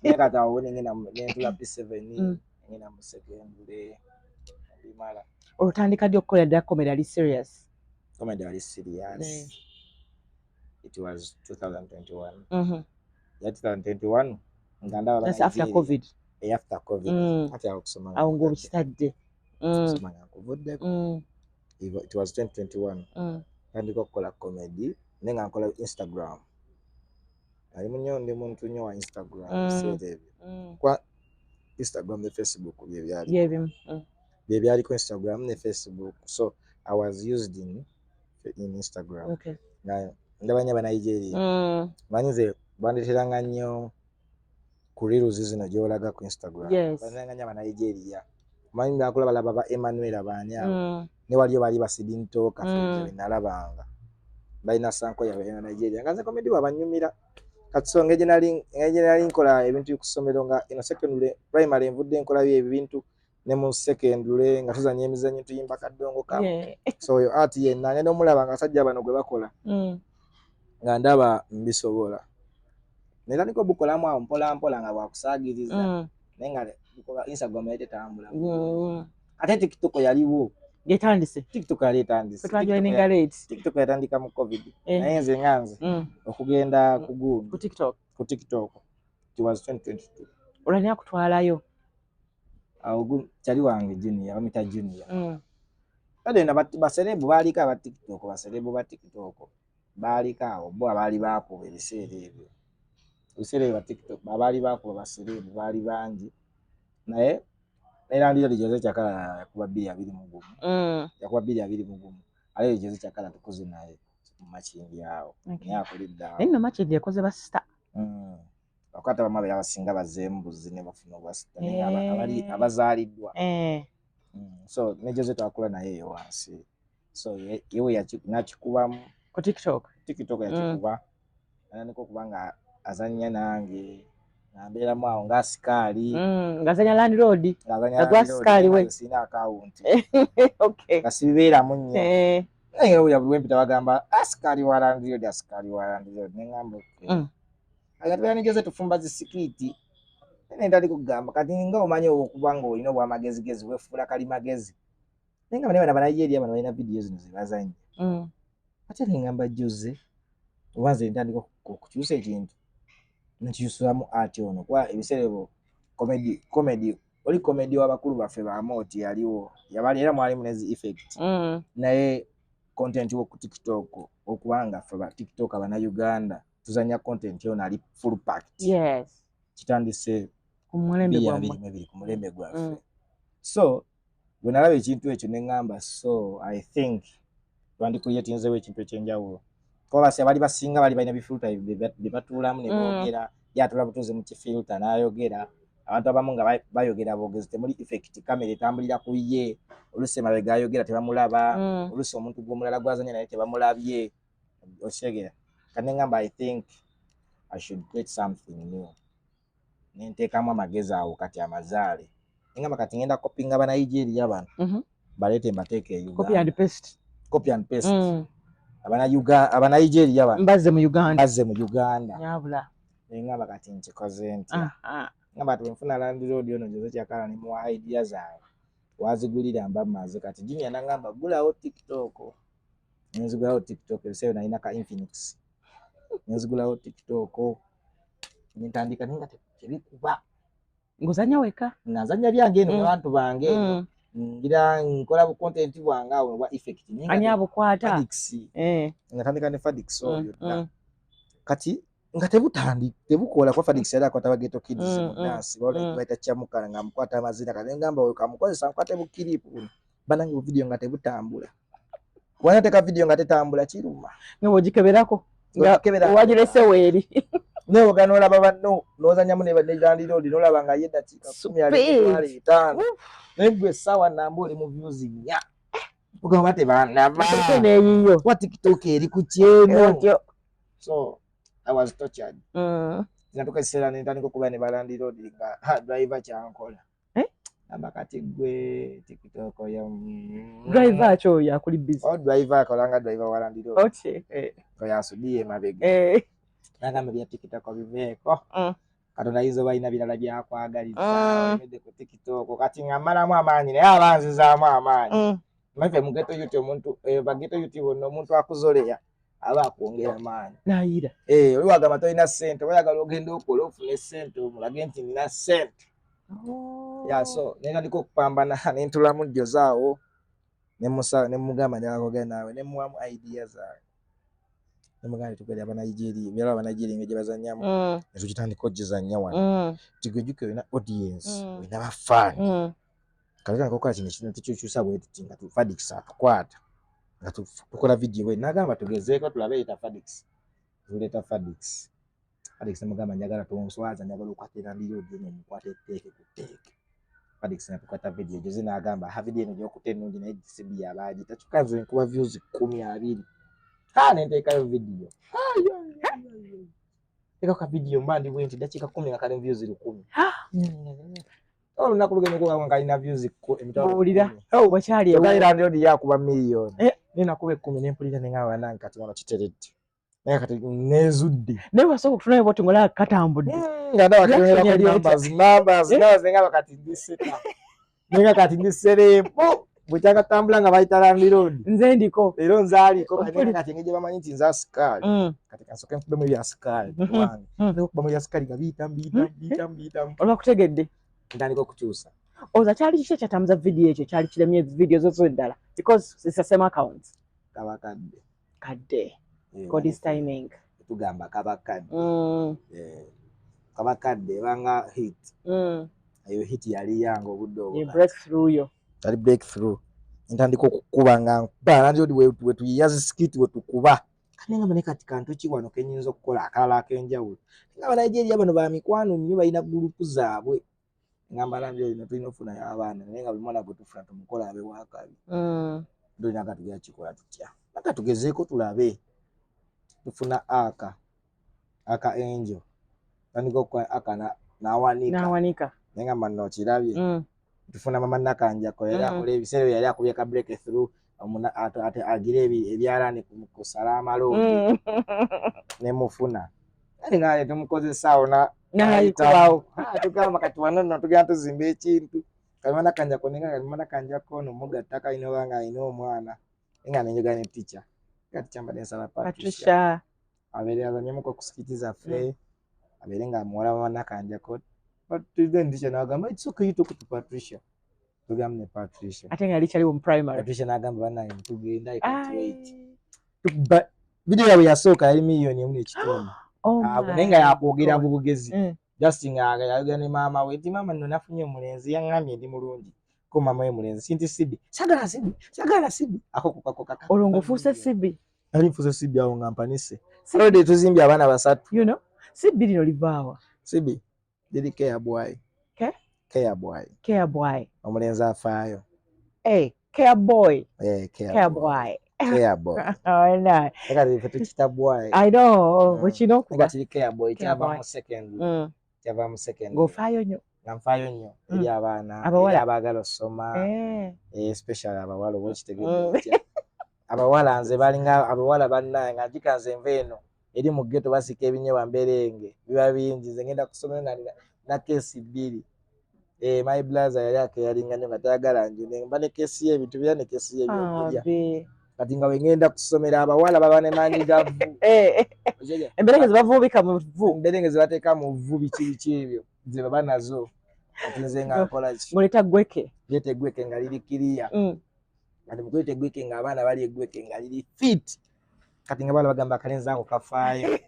naye kati awo nengenda nentula P7, ngenda mu secondary bimala. Olutandika ddi okukola ddala comedy ali serious? Comedy ali serious, it was 2021. Ya 2021 nga ndaba That's after Nigeria. COVID. Eh, after COVID. Ati awo kusoma Awo ng'obukitadde. Kusoma nga nkuvuddeko. It was 2021. Tandika okukola comedy naye nga nkola Instagram, nali munyo ndi muntu nnyo wa Instagram. Ebiseera ebyo kwa Instagram ne Facebook bye byali Byebimu. Bye byaliko, Instagram ne Facebook. So I was used in Instagram. Nga ndaba nnyo Abanigeria. Manyi nze bandeeteranga nnyo ku reels zino gy'olaga ku Instagram. Bandeeteranga nnyo Abanigeria, manyi bakola balaba ba Emmanuel abaani abo. Ne waliyo bali basidintoka be nalabanga balina sanko yaabwe ya Nigeria, nga nze comedy wabanyumira. Kati so engeri gye nali nkola ebintu ku ssomero, nga eno secondary primary nvudde nkola byo ebintu, ne mu secondary nga tuzannya emizannyo, tuyimba kaddongo kamu. So oyo art yenna ngenda omulaba nga abasajja bano gwe bakola, nga ndaba mbisobola, netandika obukolamu awo mpola mpola nga bwakusaagiriza, naye nga bukola Instagram yali tetambula. Ate TikTok yaliwo. Yetandise. TikTok yali etandise. Twajoininga late. TikTok yatandika mu COVID. Eh. Naye nze nga nze okugenda ku gundi Ku TikTok. Ku TikTok. It was 2022. Olwani akutwalayo? Awo kyali wange Junior, bamita Junior. Kale na ba celeb baaliko aba TikTok, ba celeb ba TikTok baaliko awo, bo abaali baakuba ebiseera ebyo. Ebiseera ebyo ba TikTok abaali baakuba ba celeb baali bangi, naye era ndira Jose Chakala yakuba 2021. Yakuba 2021. Ate Jose Chakala tukoze naye mu Makindye awo. Naye akulidde awo. Naye nno Makindye ekoze ba star. Abakwata bamu abeera abasinga bazzeemu buzzi ne bafuna obwa star, naye abali abazaaliddwa. So ne Jose twakula naye eyo wansi. So yewe nakikubamu ku TikTok. TikTok yakikuba. Natandika okuba nga azannya nange, nga mbeeramu awo nga asikaali. Ng'azannya landlord. Ng'azannya Nga gwa landlord, asikaali we. nga sirina akawunti. Nga sibibeeramu nnyo. Naye nga buli bwe mpita bagamba asikaali wa landlord, asikaali wa landlord. Ne ŋŋamba okay. Nga tubeera ne Jose tufumba zi skit. Naye ntandika okugamba kati nga omanyi okuba ng'olina obwamagezigezi weefuula kalimagezi. Naye nga bano Abanigeria bano balina vidiyo zino ze bazannya. Ate ne ŋŋamba Jose, oba nze ntandika okukyusa ekintu, nkyusaamu ati ono kuba ebiseera ebyo comedy, oli comedy w'abakulu baffe ba Moti yaliwo, yabali era mwalimu ne zi effect. Naye content wo ku TikTok, okubanga ffe ba TikTok Abannayuganda tuzannya content ono ali full packed. Kitandise ku mulembe bbiri gwammwe. abiri mu ebiri ku mulembe gwaffe. So bwe nalaba ekintu ekyo ne ŋŋamba, so I think twandikuyetinzeewo ekintu ekyenjawulo. Kuba basi abali basinga bali balina bi filter bye batuulamu ne boogera, ye atuula butuuzi mu ki filter n'ayogera. Abantu abamu nga bayogera boogezi, temuli effect, kamera etambulira ku ye, oluusi emabega ayogera tebamulaba, oluusi omuntu gw'omulala gw'azannya naye tebamulabye, okitegeera. Kati ne ŋŋamba I think I should create something new. Ne nteekamu amagezi awo kati amazaale. Ne ŋŋamba kati ngenda kopinga Abanigeria bano, baleete mbateeke e Copy and Uganda. paste. Copy and paste. Abanigeria bano Mbazze mu Uganda. Mbazze mu Uganda. Nyabula. Ne ŋŋamba kati nkikoze ntya? Ŋŋamba kati bwe nfuna landlord ono Jose Chakala ne muwa idea zange, wazigulira mba mmaze. Kati Junior n'aŋŋamba ggulawo TikTok. Ne nzigulawo TikTok, ebiseera nalina ka Infinix. Ne nzigulawo TikTok, ne ntandika naye nga tebikuba. Ng'ozannya wekka? Nga nzannya byange eno abantu bange eno. Ngira nkola bu content bwange awo obwa effect. Naye nga Ani abukwata? Fadix. Nga ntandika ne Fadix oyo dda. Kati nga tebukola kuba Fadix yali akwata ba Ghetto Kids mu dance, bayita Chamuka nga amukwata amazina. Kati ne ngamba oyo kamukozesa nkwate bu clip buno. Bannange bu video nga tebutambula. Bw'anateeka video nga tetambula kiruma. Nga bw'ogikeberako. Nga Ng'ogikebera. wagirese weeri. Naye ogaana n'olaba banno, n'ozannyamu ne landlord, n'olaba nga ye eddakiika kkumi ali Speed. emitwalo etaano. Uff. Naye ggwe essaawa nnamba oli mu views 4. Ogamba tebannaba. Ate n'eyiyo. Kuba TikTok eri ku kyeno. Otyo. So I was tortured. Natuuka ekiseera ne ntandika okubeera ne ba landlord nga driver kyankola. Eh? Gamba kati ggwe TikTok yo. Driver ki oyo akuli busy? Oh, driver akola nga driver wa landlord. Okay. Oyo asudiye emabega. N'agamba bya TikTok biveeko. Katonda ayinza oba alina birala by'akwagaliza. Olemedde ku TikTok. Kati nga mmalamu amaanyi naye aba anzizaamu amaanyi. Manyi mu ghetto youth omuntu, ba ghetto youth bonna omuntu akuzoleya aba akwongera amaanyi. N'ayira. Oli wagamba tolina ssente, oba oyagala ogende okole ofune ssente omulage nti nina ssente. Oh. Yeah, so ne ntandika okupambana ne ntulamu Jose awo ne musa ne mugamba njagala kwogera naawe ne muwamu idea zange. Ne mugamba tugende Abanigeria, byala Abanigeria engeri gye bazannyamu. Ne tugitandika okugizannya wano. Nti gwe jjukira olina audience, olina ba fan. Kati tutandika okukola kino ekintu tukyusa bwe tuti nga Fadix atukwata. Nga tukola video bwe n'agamba tugezeeko tulabe leeta Fadix. Tuleeta Fadix. Fadix ne mugamba njagala tonswaza, njagala okwate landlord ono omukwate etteeke ku tteeke. Fadix n'atukwata video, Jose n'agamba ha video eno gy'okutte ennungi naye GCB abaagita. Kyokka nze nkuba views kkumi abiri. Ha ne nteekayo video. Ha, yo, yo, yo, yo. Nteekako ka video mba ndi bwe nti ddakiika 10 nga kali views 1000. Olunaku lugenda okuba nga kalina views emitwalo Mbuulira. kkumi. Oh, Bwakyali kyokka ewo. era landlord yakuba miliyoni. Naye nakuba 10 ne mpulira ne ngamba bannange kati wano kiteredde. Naye kati neezudde. Naye wasooka okutunayo bw'oti ng'olaba katambudde. Nga ndaba Reaction kayongerako yali etya? numbers, numbers, numbers, ne ngamba kati ndi seta. Ne nga kati ndi celeb. Bwekyakatambula nga bayita landlord. Nze ndiko. Leero nzaaliko kati kati engeri gye bamanyi nti nze asikaali. Kati kansooke nkubemu ebya sikaali wange. Okubamu ebya sikaali nga biyitamu biyitamu biyitamu biyitamu. Olwakutegedde. Ntandika okukyusa. Oza kyali kiki ekyatambuza vidiyo ekyo kyali kiremye vidiyo zo eddala because it's the same account. Kaba kadde. Kadde. God is timing. Tugamba kaba kadde. Kaba kadde ebanga hit. Eyo hit yali yange obudde obwo. Breakthrough yo. Yali breakthrough. Ntandika okukuba nga nkuba nandi wetuyiya zi skit wetukuba. Kati ngamba ne kati kantu ki wano ke nnyinza okukola akalala ak'enjawulo. Nga Abanigeria bano ba mikwano nnyo, balina gurupu zaabwe. Ngamba landlord tulina okufunayo abaana naye nga buli mwana gwe tufuna tumukola abe wakabi. Tulina nga tugenda kikola tutya? Aka tugezeeko tulabe. Tufuna aka angel. Tandika okukola aka n'awanika. N'awanika. Naye ngamba nno okirabye. Tufuna mama Nakanjako yali akola ebiseera bye yali akubye ka break through ate agira ebyalaani ku Salama Road. Ne mufuna. Kale nga tumukozesa awo n'ayitawo. Tugamba kati wano nno tugenda tuzimba ekintu. Kati mama Nakanjako nenga kati mama Nakanjako ono mugatta kalina oba nga alina omwana. Nga nenjogera ne teacher. Kati kyambadde nsaba Patricia. Abeere azannyemuko ku skit zaffe. Abeere nga muwala wa Nakanjako. But then teacher n'agamba it's okay you talk to Patricia. Tugamba ne Patricia. Ate nga yali kyaliwo mu primary. Patricia n'agamba bannange tugenda, I can't wait. Tukuba video yaabwe yasooka yali 1.5 miliyoni. Naye nga yakwogera bugezi. Just nga yayogera ne maama we nti maama nno nafunye omulenzi yaŋŋambye ndi mulungi. Ko maama we mulenzi sinti Sibi. Sagala Sibi, sagala Sibi. Ako kako kaka. Olwo ng'ofuuse Sibi. Nali nfuuse Sibi awo nga mpanise. Already tuzimbye abaana basatu. You know, Sibi lino livaawa. Sibi liri care boy. Ke? Care boy. Care boy. Omulenzi afaayo. Hey, care boy. Eh, care, care boy. Care boy. Oh, no. Kati ffe tukita boy. I know. Bwekina okuba. Kiri care boy kyava mu second. Kyava mu second. Ng'ofaayo nnyo. Nga nfaayo nnyo eri abaana. Abawala. Eri abaagala okusoma. Especially abawala oba okitegedde otya. Abawala nze balinga abawala bannange nga njika nze nva eno eri mu ghetto basika ebinyeebwa mberenge biba bingi nze ngenda kusomero nga nina keesi bbiri. My brother yali akeyalinga nnyo nga tayagala nju mba ne keesi y'ebintu bira ne keesi y'ebyokulya. Kati nga bwe ngenda kusomera abawala baba ne maanyi ga vvu. Emberenge ze bavuubika mu vvu. Emberenge ze bateeka mu vvu biki biki ebyo ze baba nazo. Kati nze nga nkola ki? Ng'oleeta gweke. Leeta eggweke nga liri kiriya. Kati mu kuleeta eggweke ng'abaana bali eggweke nga liri fit. Kati nga baala bagamba akalenzi ako kafaayo.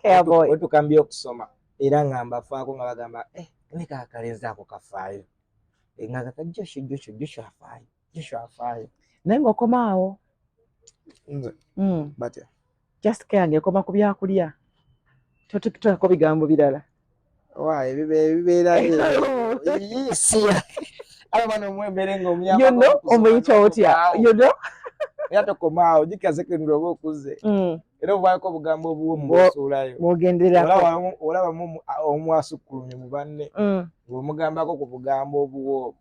Care boy. Wetukambye okusoma era nga mbafaako nga bagamba eh ne akalenzi ako kafaayo. Nga kaka Joshua Joshua Joshua afaayo. Joshua afaayo. Naye ng'okoma awo. Nze batya. Just care ng'ekoma ku byakulya. Totukuteekako bigambo birala. Why ebibeera siya. Abo bano omwembere ng'omuyamba. You know, omuyita otya. You know? Era tokomaawo jjukira secondary oba okuze. Era ovaako obugambo obuwomu bw'osuulayo. Bw'ogenderako. Olabamu omu asukkulumye mu banne. Ng'omugambako ku bugambo obuwoomu.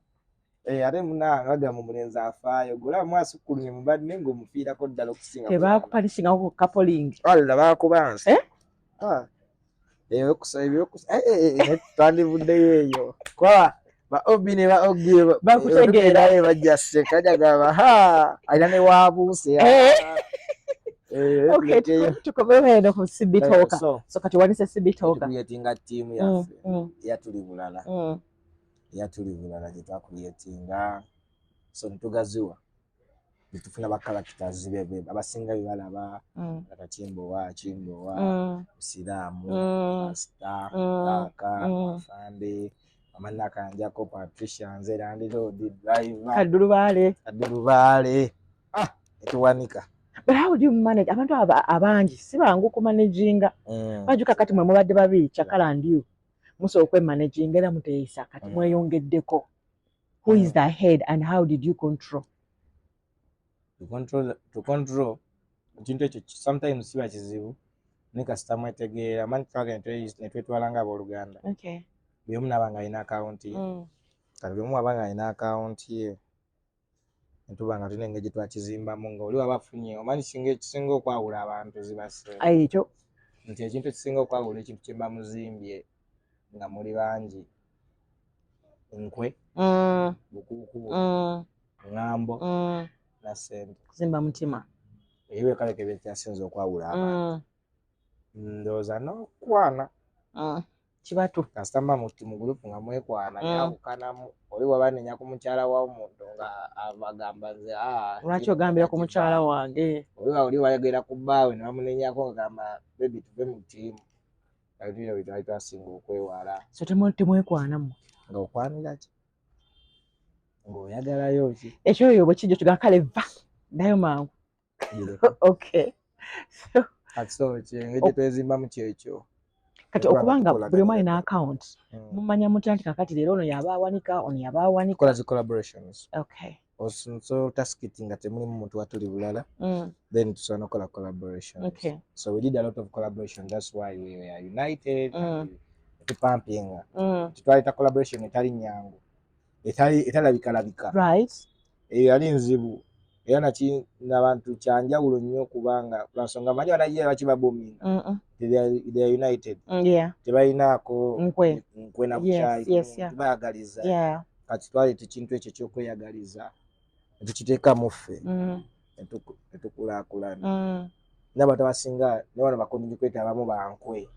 Ate munange bagamba omulenzi afaayo. Gwe olabamu asukkulumye mu banne ng'omufiirako ddala okusinga. Tebakupanishingako ku coupling. Walla baakuba nsi. Eh? Twandivuddeyo eyo. Kuba ba Obi ne ba Ogi Bakutegeera. Bajja seka jagamba ha alina ne waabuuse. Okay, tukomewo eno ku CB Talker. So kati wanise CB Talker. Tucreatinga ttiimu yaffe eyatuli bulala. Eyatuli bulala gye twacreatinga. So ne tugaziwa. Ne tufuna ba characters be abasinga bye balaba. Kata Kimbowa, Kimbowa, Musiraamu, Pasita, Kaaka, Afande, Mama Nakanjako, Patricia, nze landlord, driver. Kaddulubaale. Kaddulubaale. Ah, netuwanika. But how do you manage? Abantu aba abangi si bangu kumanaginga. Bajuka kati mwe mubadde babiri, Chakala and you. Musobola okwemanaginga era muteeyisa kati mweyongeddeko. Who is the head and how did you control? To control ekintu ekyo sometimes kiba kizibu naye kasita mwetegeera manyi twagenda ne twetwala ng'abooluganda. Buli omu naaba ng'alina akawunti ye. Kati buli omu aba ng'alina akawunti ye ne tuba nga tulina engeri gye twakizimbamu nga oli waba afunye omanyi ekisinga okwawula abantu ziba ssente. Ekyo. Nti ekintu ekisinga okwawula ekintu kye mba muzimbye nga muli bangi nkwe bukuukubo. Ŋŋambo na ssente. Kuzimba mutima. Ebyo kaleke byekyasinza okwawula abantu. Ndowooza n'okukwana. Kibatu. Kasita mba mu group nga mwekwana, yawukanamu. Oli waba anenya ku mukyala w'omuntu nga agamba nze, "Ah, Lwaki ogambira ku mukyala wange? Oli oli wayogera ku bbaawe ne bamunenyako, ngagamba, "Baby, tuve mu ttiimu." Kati bino bye twali twasinga okwewala. So temwekwana mmwe? Nga okwanira ki? Ng'oyagalayo ki? Ekyo oyo bwe kijja kigamba, "Kale va, ddayo mangu." Okay. So, Kati so engeri gye twezimbamu kyekyo. Kati Okuba nga okubanga tukolagana buli omu alina ddala. account, mumanya mutya nti kakati leero ono yaba awanika, ono yaba awanika? Tukola zi collaborations. So taskiti nga temulimu muntu watuli bulala, then tusobola nokukola collaborations. So we did a lot of collaboration, that's why we were united. Tupampinga, twaleta collaboration etali nyangu, etali etalabikalabika. Eyo yali nzibu era naki nabantu kyanjawulo nnyo, kubanga lwansonga manyi Banigeria lwaki babominga. They are united. Tebalinaako Nkwe. nkwe na bukyayi, bayagaliza. Kati twaleeta ekintu ekyo ekyokweyagaliza netukiteeka mu ffe, netukulaakulana. N'abantu abasinga ne wano bakontinyu kweta, abamu bankwe,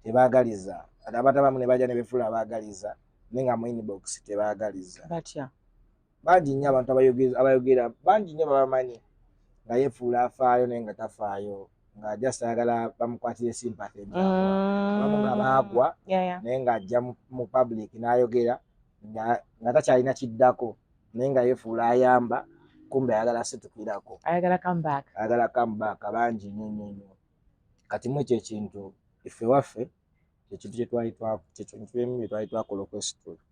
tebaagaliza. Ate abantu abamu ne bajja ne befuula abaagaliza, naye nga mu inbox tebaagaliza. Batya? Bangi nnyo abantu abayogera, bangi nnyo babamanyi nga yeefuula afaayo naye nga tafaayo, nga just ayagala bamukwatire sympathy. Abamu nga baagwa, naye ng'ajja mu public n'ayogera nga takyalina kiddako, naye nga yeefuula ayamba, kumbe ayagala situkirako. Ayagala comeback. Ayagala comeback. Bangi nnyo nnyo nnyo. Kati mu ekyo ekintu iffe waffe ekintu kyetwali bye twali twakola okwesitula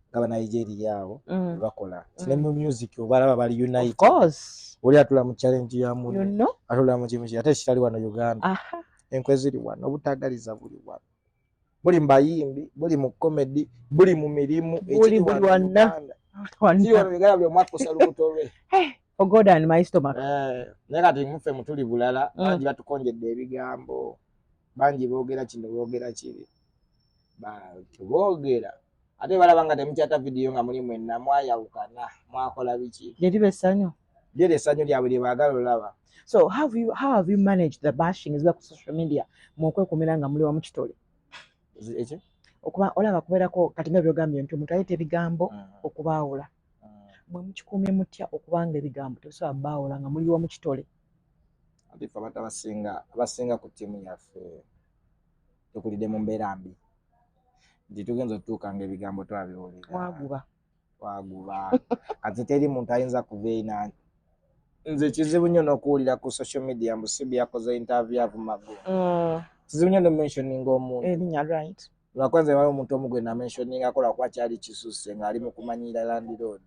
nga Banigeria abo bakola ne mu music, obalaba bali Of united. course. Oli atula mu challenge ya You munne, know? atula mu kimu ki, ate kitali wano Uganda. Enkwe ziri wano, obutagaliza buli wano, buli mu bayimbi, buli mu comedy, buli mu mirimu. Buli Ekiri buli wano wanna. Uganda. Kiri wano Uganda, buli omu akusa lubuto lwe. For God and my stomach. Eh, naye kati muffe mutuli bulala. Bangi batukonjedde ebigambo, bangi boogera kino, boogera kiri. Boogera ate balaba nga temukyata vidiyo nga muli mwenna, mwayawukana, mwakola biki. Lyeriba essanyu. Lyera essanyu lyabwe lye baagala olaba. So how have you managed the bashing eziba ku social media mu okwekumira nga muli wamu kitole? Eki? Okuba olaba kubeerako kati nga byogambye nti omuntu aleeta ebigambo okubaawula. Mwe mukikuumye mutya okubanga ebigambo tebisobola baawula nga muli wamu kitole? Ate ffe abantu abasinga ku ttiimu yaffe tukulidde mu mbeera mbi, nti tugenza otutuuka nga ebigambo twabiwulira. Mwaguba. Twaguba. Kati teri muntu ayinza kuva ena. Nze kizibu nnyo n'okuwulira ku social media mbu Sibi yakoze interview avumago. Kizibu nnyo nomentioninga omuntu. Erinnya, right. Lwakwanza waliwo omuntu omu gwe namentioninga lwakuba kyali kisusse ng'ali mu kumanyira landlord,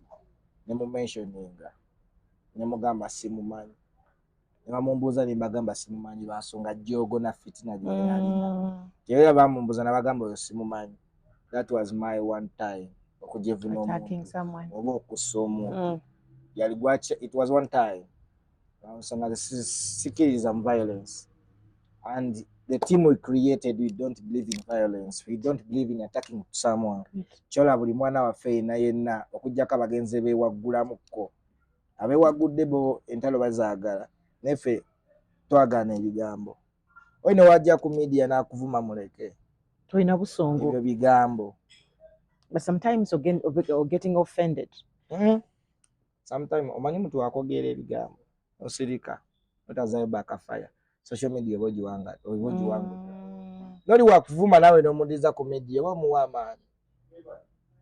ne mumentioninga ne mugamba simumanyi, ne bamumbuuza ne mbagamba simumanyi, bansonga joogo na fitina gye yalina. Era bamumbuuza nabagamba oyo simumanyi. That was my one time okujevuna Attacking omuntu someone. oba okussa omuntu. Yali gwaki, it was one time. Nsonga sikiriza mu violence, and the team we created, we don't believe in violence, we don't believe in attacking someone. Kyola buli mwana waffe yenna yenna, okuggyako abagenzi beewaggulamukko, abeewaggudde bo entalo bazaagala, naye ffe twagaana ebigambo. Oyi newajja ku media n'akuvuma, muleke. Tolina busungu. Ebyo bigambo. But sometimes you're getting offended. Sometime omanyi omuntu akwogera ebigambo osirika, otazayo bakafaya. Social media oba ogiwanga, oba ogiwangudde. Noli wakuvuma naawe n'omuddiza ku media, oba omuwa amaanyi.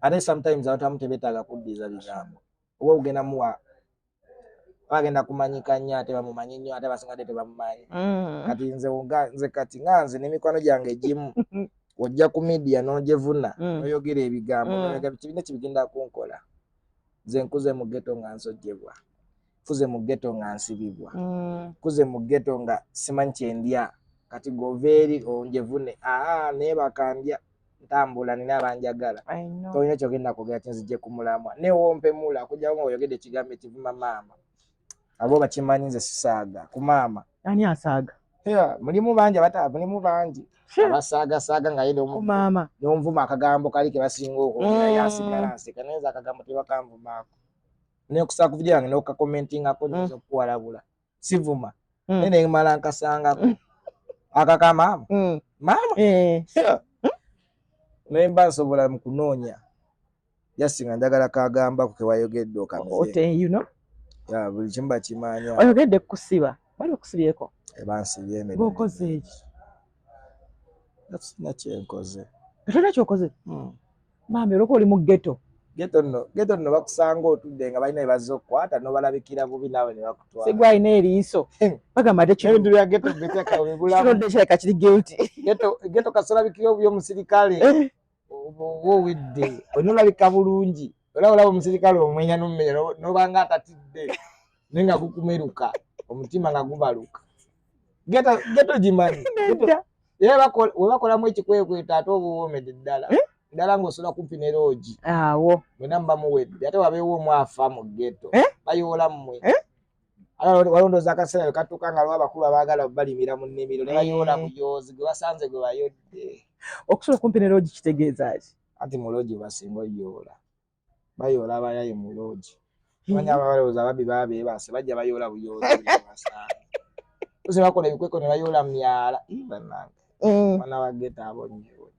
Ate sometimes abantu abamu tebeetaaga kuddiza bigambo, oba ogenda muwa bagenda kumanyika nnyo, ate bamumanyi nnyo, ate abasinga ate tebamumanyi. Kati nze nze kati nga nze n'emikwano gyange egimu, ojja ku media n'ogyevuna, n'oyogera ebigambo, n'oyogera kibiina kibigenda kunkola. Nze nkuze mu ghetto nga nsojjebwa, nkuze mu ghetto nga nsibibwa, nkuze mu ghetto nga simanyi kyendya. Kati gova eri onjevune, aa neebaka, ndya, ntambula, nina abanjagala. I know. Tolina kyogenda kwogera kinzijje ku mulamwa newompemula okujjako nga oyogedde ekigambo ekivuma maama. Abo bakimanyi nze sisaaga ku maama. Ani asaaga? Yeah, mulimu bangi mulimu bangi abasaagasaaga nga ye Ku maama. n'onvuma akagambo kali ke basinga okwogera, yasigala nseka, naye nze akagambo tebakanvumaako. Nekusa ku video yange n'okakomentingako, nyinza okukuwalabula. Sivuma, naye nemala nkasangako akaka maama. Maama. Naye mba nsobola mu kunoonya jasi nga njagala kagambako kewayogedde okamire. Ote, you know. Ya, buli kimu bakimanya. Oyogedde kusiba, bali okusibyeko? Bansibye emirundi. Ng'okoze eki? Sina kyenkoze. Tolina kyokoze? Maama, olwokuba oli mu ghetto. Ghetto nno, ghetto nno bakusanga otudde nga balina bebazze okukwata, n'obalabikira bubi naawe ne bakutwala. Sigwa alina eriiso bagamba ate kino. Ebintu bya ghetto biteka obibulamu. Kirwadde kirabika kiri guilty. Ghetto kasolabikira obubi omusirikale. Oba owedde, olina olabika bulungi, olaba olaba omusirikale omwenya n'omumenya n'obanga atatidde, naye nga gukumeruka omutima nga gubaluka. Ghetto gimanyi. Nedda. Era we bakolamu ekikwekweto ate oba owoomedde ddala ddala ng'osula kumpi ne loogi. Awo. Mwena muba muwedde, ate wabeewo omu afa mu ghetto. Eh? Bayoola mmwe. Eh? Ate walondooza akaseera we katuuka nga waliwo abakulu abaagala balimira mu nnimiro ne bayoola buyoozi gwe basanze gwe bayodde. Okusula kumpi ne loogi kitegeeza ki? Anti mu loogi basinga oyoola, bayoola abayaye mu loogi. Manya abalowooza ababbi baba beebase, bajja bayoola buyoozi buli gwe basanga. Oluusi bakola ebikweko ne bayoola mu myala. Ii, bannange. Mwana wa ghetto abonyeebonye.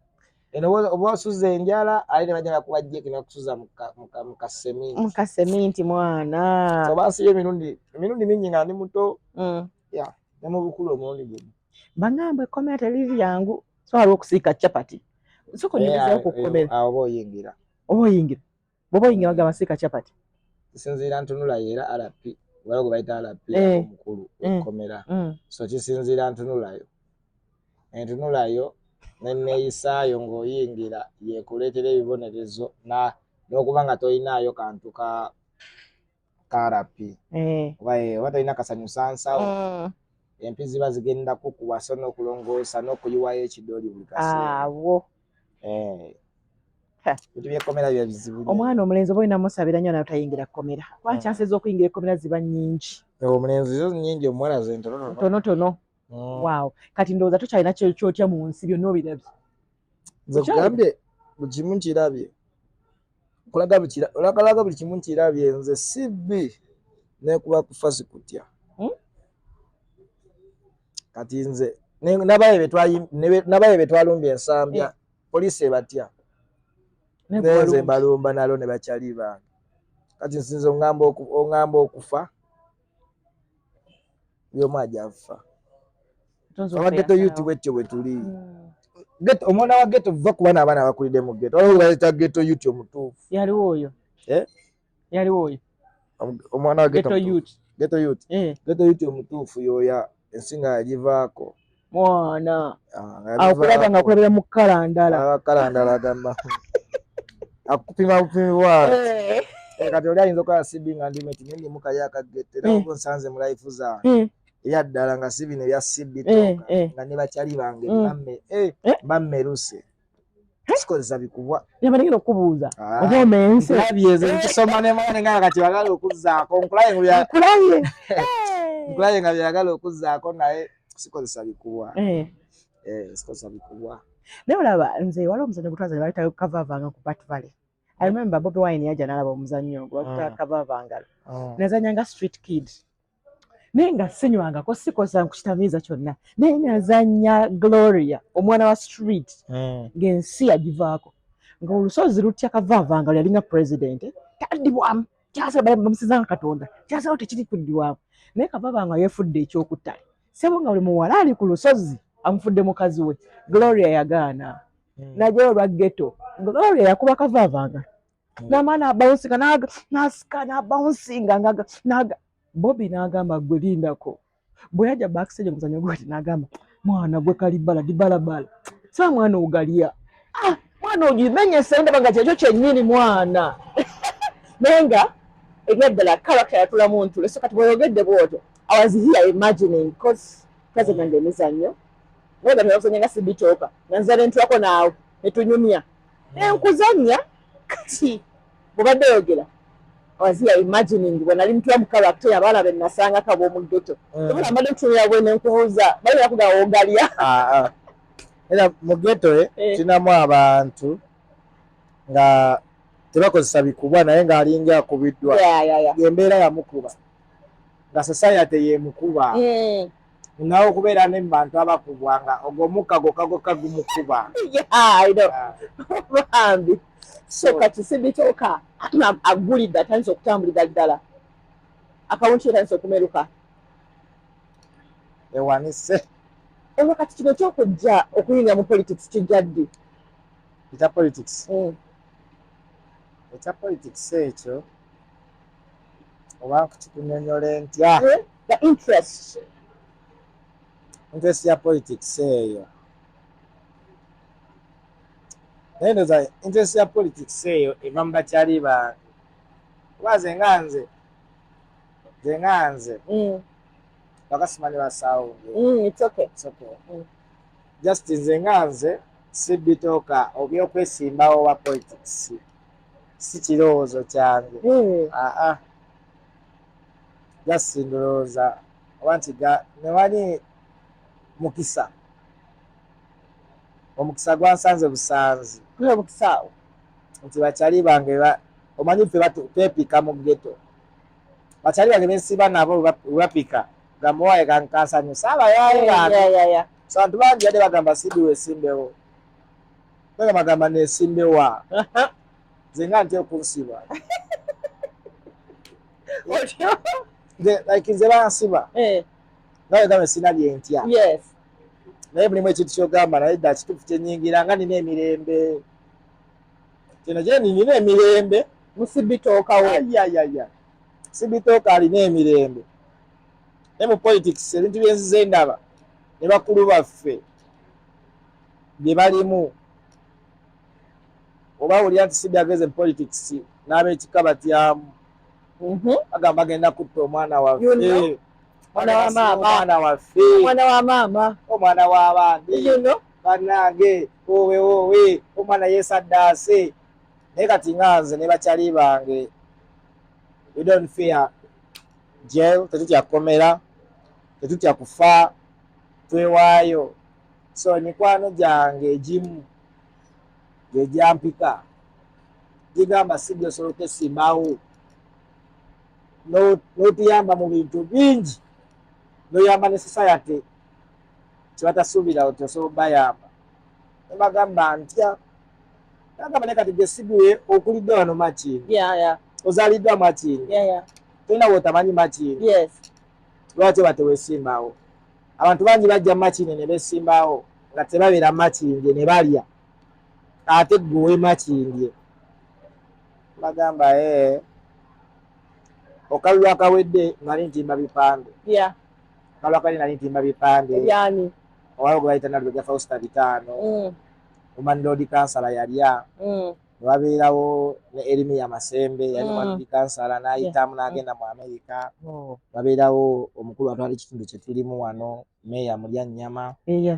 Eno oba osuza enjala, ate ne bajja bakuba jeki ne bakusuza mu kaseminti. Mu kaseminti, mwana. So bansibye emirundi mingi nga ndi muto. Yeah, ne mu bukulu omulundi gumu. Bagamba ekkomera teriri lyangu, so waliwo okusiika capati. Sooka onyumizeewo ku kkomera. Awo oba oyingira. Oba oyingira. Bw'oba oyingira bagamba siika capati. Kisinziira ntunula yo, era RP, waliwo gwe bayita RP omukulu w'ekkomera. So kisinziira ntunulayo. Entunulayo n'enneeyisaayo ng'oyingira yekuleetera ebibonerezo n'okuba nga tolinaayo kantu ka RP. Oba tolina kasanyusa nsawo. Empi ziba zigenda kukuwasa n'okulongoosa n'okuyiwayo ekidoli buli kaseera. Awo. Ebintu by'ekkomera bya bizibu nnyo. Omwana omulenzi oba olina musabira nnyo naye tayingira kkomera. Kuba chances z'okuyingira ekkomera ziba nnyingi. Omulenzi zo nnyingi, omuwala ze ntonotono. Ntonotono. Wow. Kati ndowooza tokyalina kyotya mu nsi, byonna obirabye. Nze kugambye buli kimu nkirabye. Nkulaga buli olagalaga buli kimu nkirabye, nze si bbi nekuba kufa sikutya. Kati nze nabaye be twalumbye ensambya, poliisi ebatya. Nze mbalumba nalo ne bakyali bange. Kati nsinze oŋŋamba okufa, buli omu ajja kufa. Aba ghetto youth bwetyo bwe tuli. Ghetto, omwana wa ghetto va ku baana, abaana abakulidde mu ghetto. Waliwo bayita ghetto youth omutuufu. Yaliwo oyo. Eh? Yaliwo oyo. Omwana wa ghetto Ghetto mutuufu. youth. Ghetto youth. Ghetto youth omutuufu y'oya ensi nga yagivaako. Mwana. Ah, nga Awo kulaba nga yagivaako. akulabira mu kkala ndala. Ah, kkala ndala agamba. Akupima bupimi bw'ati. Kati oli ayinza okukola CB nga ndi mate, naye ndimu kali akaghetto era oba onsanze mu life zange. Ebya ddala nga si bino ebya CB talk, nga ne bakyali bange bammeruse. Sikozesa bikubwa. Yaba nengenda okukubuuza. Ah. Oba omense. Nkulabye nze nkisoma ne mwana nga kati bagala okuzzaako. Nkulabye nga Nkulabye. Nkulabye nga byagala okuzzaako, naye sikozesa bikubwa. Sikozesa bikubwa. Naye olaba nze waliwo omuzannyo gwe twazannya bayita Kavaavanga ku Bat Valley. I remember Bobi Wine yajja n'alaba omuzannyo ogwo baguyita Kavaavangalo. Nazannya nga street kid. Naye nga sinywangako, sikosa nkukitamiiza kyonna. Naye nazannya Gloria, omwana wa street, ng'ensi yagivaako. Ng'olusozi lutya Kavaavangalo yalinga president. Taddibwamu. Kyasaba bamusiza nga Katonda. Kyasaba tekiri kuddibwamu. Naye Kavaavanga yeefudde ekyokuttale. Ssebo nga buli muwala ali ku lusozi amufudde mukazi we. Gloria yagaana. Najjayo olwa ghetto. Gloria yakuba Kavaavanga. N'amaana abawunsinga n'asika n'abawunsinga nga Bobby n'agamba gwe lindako. Bwe yajja backstage omuzannyo gweti n'agamba mwana gwe kalibala dibalabala. Saba mwana ogalya. Ah, mwana ogimenyese ndaba nga kyekyo kyennyini mwana. Naye nga ebyaddala character yatulamu ntulo. So kati bw'oyogedde bw'otyo, I was here imagining because twazannyanga emizannyo. Naye nga tebakuzannya nga CB Talker. Nga nza ne ntulako naawe ne tunyumya. Nenkuzannya kati bw'obadde oyogera, I was here imagining bwe nali ntula mu character y'abaana be nasangako ab'omu ghetto. Ebula mbadde ntunula bwe ne nkubuuza, bali bakugamba ogalya. Ah, ah. Era mu ghetto tulinamu abantu nga Tebakozesa bikubwa, naye ng'alinga akubiddwa. Embeera yamukuba nga society yemukuba. Nawe okubeera ne mu bantu abakubwa nga ogwo omukka gwokka gwokka gumukuba. Yeah, I know. Bambi. So kati CB Talker agulidde, atandise okutambulira ddala, akawunti etandise okumeruka. Ewanise. Olwo kati kino kyokujja okuyingira mu politics kijja ddi? Ekya politics? Ekya politics ekyo oba nkikunyonyole ntya? Eh? The interest. Interest ya politics eyo, naye ndoza interest ya politics eyo eva mu bakyali bange, kuba nze nga nze bakasimanyi basawunge. It's okay. It's okay. Just nze nga nze CB Talker, obyokwesimbawo wa politics si kirowoozo kyange. Aa, just ndowooza oba nti newali mukisa, omukisa gwansanze busanzi. Gwe mukisa. Nti bakyali bange omanyi ffe twepika mu ghetto, bakyali bange bensiba nabo bwe bapika gamba waye kansanyusa abayaaye bange. So abantu bangi yadde bagamba CB wesimbewo, bagamba bagamba nesimbewa, nze nga ntya okunsiba. Like nze bansiba nga wegamba sina byentya. Naye mulimu ekintu kyogamba, naye dda kituufu kyenyingira nga nina emirembe, kino kye nina emirembe. Mu CB Talker wo. Ayayaya, CB Talker alina emirembe, naye mu politics ebintu byenzize ndaba ne bakulu baffe bye balimu, oba wulira nti CB ageze mu politics n'ab'ekika batyamu. Bagamba bagenda kutta omwana waffe. You know. Mwana wa maama. Omwana waffe. Omwana wa maama. Omwana w'abandi. You know. Bannange, owe owe, omwana yeesaddaase. Naye kati nga nze ne bakyali bange, we don't fear jail, tetutya kkomera, tetutya kufa, twewaayo. So emikwano gyange egimu gyegyampika gigamba si byosobola okwesimbawo n'otuyamba mu bintu bingi, n'oyamba ne society kyebatasuubira nti osobola obayamba. Nebagamba ntya, nagamba naye kati gwe CB we okulidde wano Makindye, ozaaliddwa Makindye, tolina bwotamanyi Makindye. Lwaki oba tewesimbawo? Abantu bangi bajja Makindye ne besimbawo nga tebabeera Makindye ne balya, ate gwe owe Makindye. Bagamba ee, okalulu akawedde nali ntimba bipande. Akalulu akawedde nali ntimba bipande. Ebyani? Owaliwo gwe bayita Nalubega Fausta bitaano, woman lord kansala yalya. Newabeerawo ne Erimiya Masembe, yali ward kansala n'ayitamu n'agenda mu Amerika. Wabeerawo omukulu atwala ekitundu kye tulimu wano, meeya Mulya Nnyama.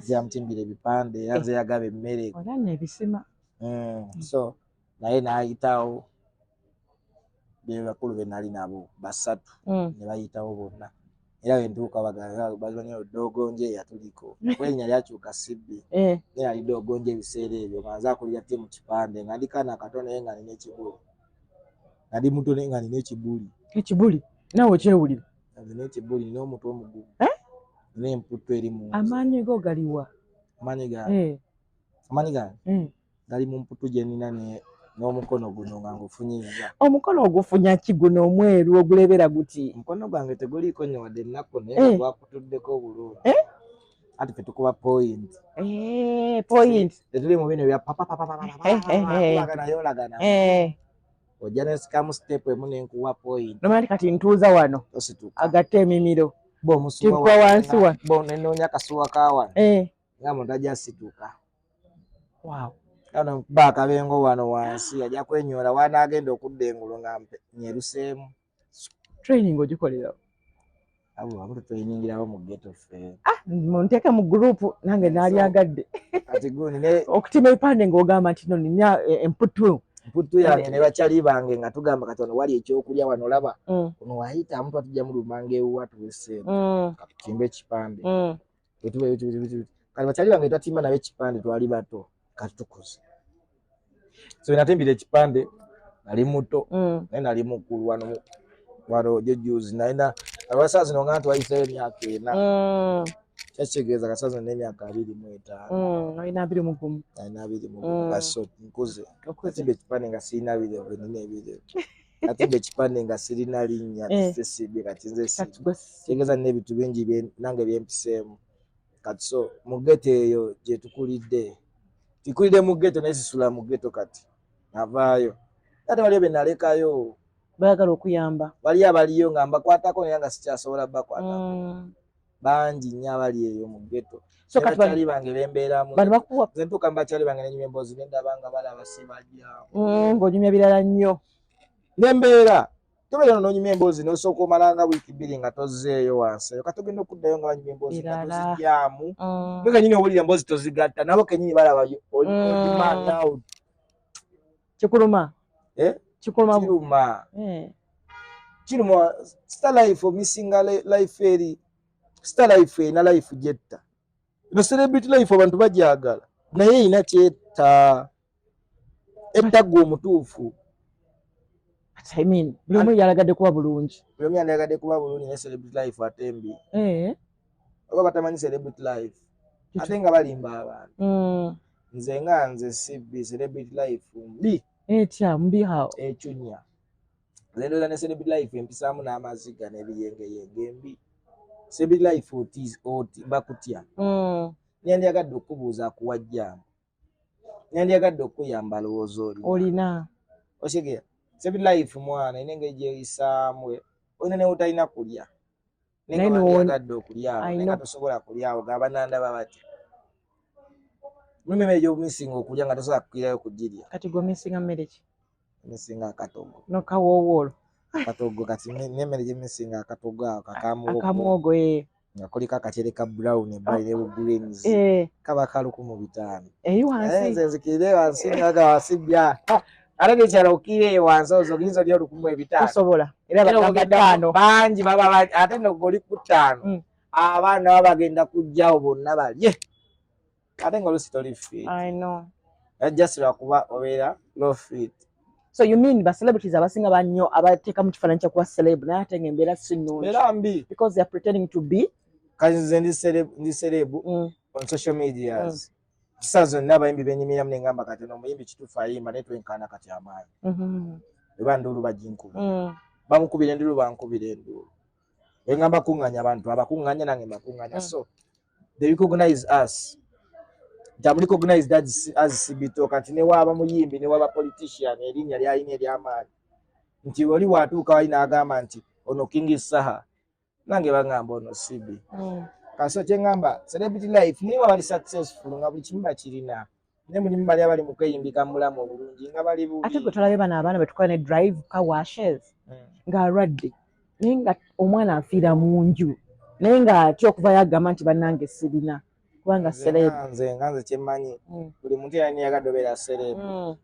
Yamutimbira ebipande era nze yagaba emmere. Olya nno ebisima. So naye n'ayitawo, be bakulu be nali nabo basatu. Ne bayitawo bonna, era wentuuka bamanyi Doogonje yatuliko, kuba erinnya lyakyuka CB. Naye yali Doogonje ebiseera ebyo nga nze akulira ttiimu kipande, nga ndi kaana kato naye nga nina ekibuli, nga ndi muto naye nga nina ekibuli. Ekibuli naawe okyewulira? Nina ekibuli, nina omutwe omugumu. Eh? Nina emputtu eri mu nze. Amaanyi go galiwa? Amaanyi gange? Amaanyi gange gali mu mputu gye nina n'omukono guno nga ngufunyiza. Omukono ogufunya ki guno omweru ogulebera guti? Omukono gwange teguliiko nnyo wadde ennaku, naye nga gwakutuddeko obulungi. Anti ffe tukuba point. Eh, point. Tetuli mu bino ebya Eh, eh, eh. naye olagana. Ojja nensikamu step emu nenkuwa point. Nomanya nti kati ntuuza wano. Tosituka. Agatte emimiro. Bo omusuwa. Tikuba wansi wa. Bo nenoonya akasuwa ka wano nga muntu ajja asituka. Ano nkuba akabengo wano wansi, ajja kwenyola wanaagenda okudda engulu nga nyeruseemu. Training ogikolera? Abo abamu tutweyingirawo mu ghetto ffe. Ah, munteeke mu group nange naalyagadde. Kati gundi ne okutima ebipande ng'ogamba nti no nina emputu. Mputu yange ne bakyali bange nga tugamba kati wano wali ekyokulya wano olaba ono wayitamu tuba tujja mulumanga ewuwa tuwe ssente. Katutimbe ekipande. Kati bakyali bange twatimba nabo ekipande, twali bato, kati tukuze. So natimbira ekipande Nali muto, naye nali mukulu wano wano jojuzi nalina abasaa zino nga nti wayiseeyo emyaka 4. Kyakitegeeza kasaa zino n'emyaka 25. Olina 21. Nalina 21. Kaso nkuze. Okuze. Natimba ekipande nga sirina birevu, nina ebirevu. Natimba ekipande nga sirina linnya. CB, kati nze Kati CB. gwe si- Kitegeeza nina ebintu bingi nange byempiseemu. Kati so mu ghetto eyo gye tukulidde, tukulidde mu ghetto naye sisula mu ghetto, kati navaayo. Ate waliyo be nalekayo. Baagala okuyamba. Waliyo abaliyo nga mbakwatako naye nga sikyasobola bakwatako. Bangi nnyo abali eyo mu ghetto. So Ne kati bakyali bange bembeeramu. Bano bakuwa. Nze ntuuka mu bakyali bange nenyumya emboozi nendaba nga balaba sibajja. Ng'onyumya birala nnyo. Nembeera tobeera no n'onyumya emboozi n'osooka omala nga wiiki 2 nga tozzeeyo wansi eyo, kati ogenda okuddayo nga banyumya emboozi nga Birala. tozigyamu. Gwe kennyini owulira emboozi tozigatta, nabo kennyini balaba oli man out. Kikuluma. Eh? Kikuluma. Kiruma. Kiruma. Star life omisinga life eri star life erina life gyetta. Eno celebrity life abantu bagyagala naye erina kyetta, etta gwe omutuufu. But I mean, buli omu yalagadde kuba bulungi. Buli omu yandiyagadde kuba bulungi, naye celebrity life ate mbi. Oba batamanyi celebrity life ate nga balimba abantu. Nze nga nze CB, celebrity life mbi. Etya mbi how? Ecunya. Nze ndowooza ne celebrity life empisaamu n'amaziga n'ebiyengeyenge, embi. Celebrity life oti bakutya. Nyandiyagadde okubuuza akuwa jjaamu, nyandiyagadde okuyamba alowooza oli Olina. Okitegera, celebrity life mwana erina engeri gyeyisaamu, olina ne wotalina kulya naye Naye nga wandiyagadde okulyawo I naye nga know. tosobola kulyawo, gaba nandaba batya. Mulimu emmere gy'omisinga okulya nga tosobola kukirayo kugirya. Kati gwe omisinga mmere ki? Misinga akatogo. Nokawoowo olwo. Akatogo. Kati n'emmere gye misinga akatogo ako akamuwogo. Akamuwogo, eh. Nga kuliko akacere ka brown ebbali ne bu greens. Kaba ka 1500. Eri Naye wansi. Nze nzikirire wansi nga wansi bya ate nekyalo okkiire eyo wansi ozo oyinza olya 1500. Tosobola. Era Era bagamba ogenda ttaano. Bangi baba ate no goli ku ttaano. Abaana baba bagenda kujjawo bonna balye ate nga oluusi toli fit. I know. Just lwakuba obeera low fit. So you mean ba celebrities abasinga bannyo abateeka mu kifaananyi kya kuba celeb naye ate ng'embeera si nnungi. Mbeera mbi. Because they are pretending to be. Kati nze ndi celeb on social medias. Kisa zonna abayimbi benyumiramu ne ngamba kati ono omuyimbi kituufu ayimba naye twenkana kati amaanyi. Eba nduulu baginkuba. Bamukubira enduulu, bankubira enduulu. Engamba kuŋŋaanya abantu abakuŋŋaanya nange mbakuŋŋaanya. So they recognize us. Nti am recognized as CB Talk, nti ne waaba muyimbi ne waaba politician erinnya lyalina ery'amaanyi. Nti oli bw'atuuka wali n'agamba nti ono King Saha, nange baŋŋamba ono CB. Kaso kye ŋŋamba celebrity life niba bali successful nga buli kimu bakirina naye mulimu bali abali mu kweyimbika mu bulamu obulungi nga bali bubi. Ate gwe tolabye bano abaana betukola ne drive car washes ng'alwadde naye nga omwana afiira mu nju naye ng'atya okuvayo agamba nti bannange sirina kubanga Nze celeb. nga nze kyemmanyi buli muntu yali yagadde obeera celeb.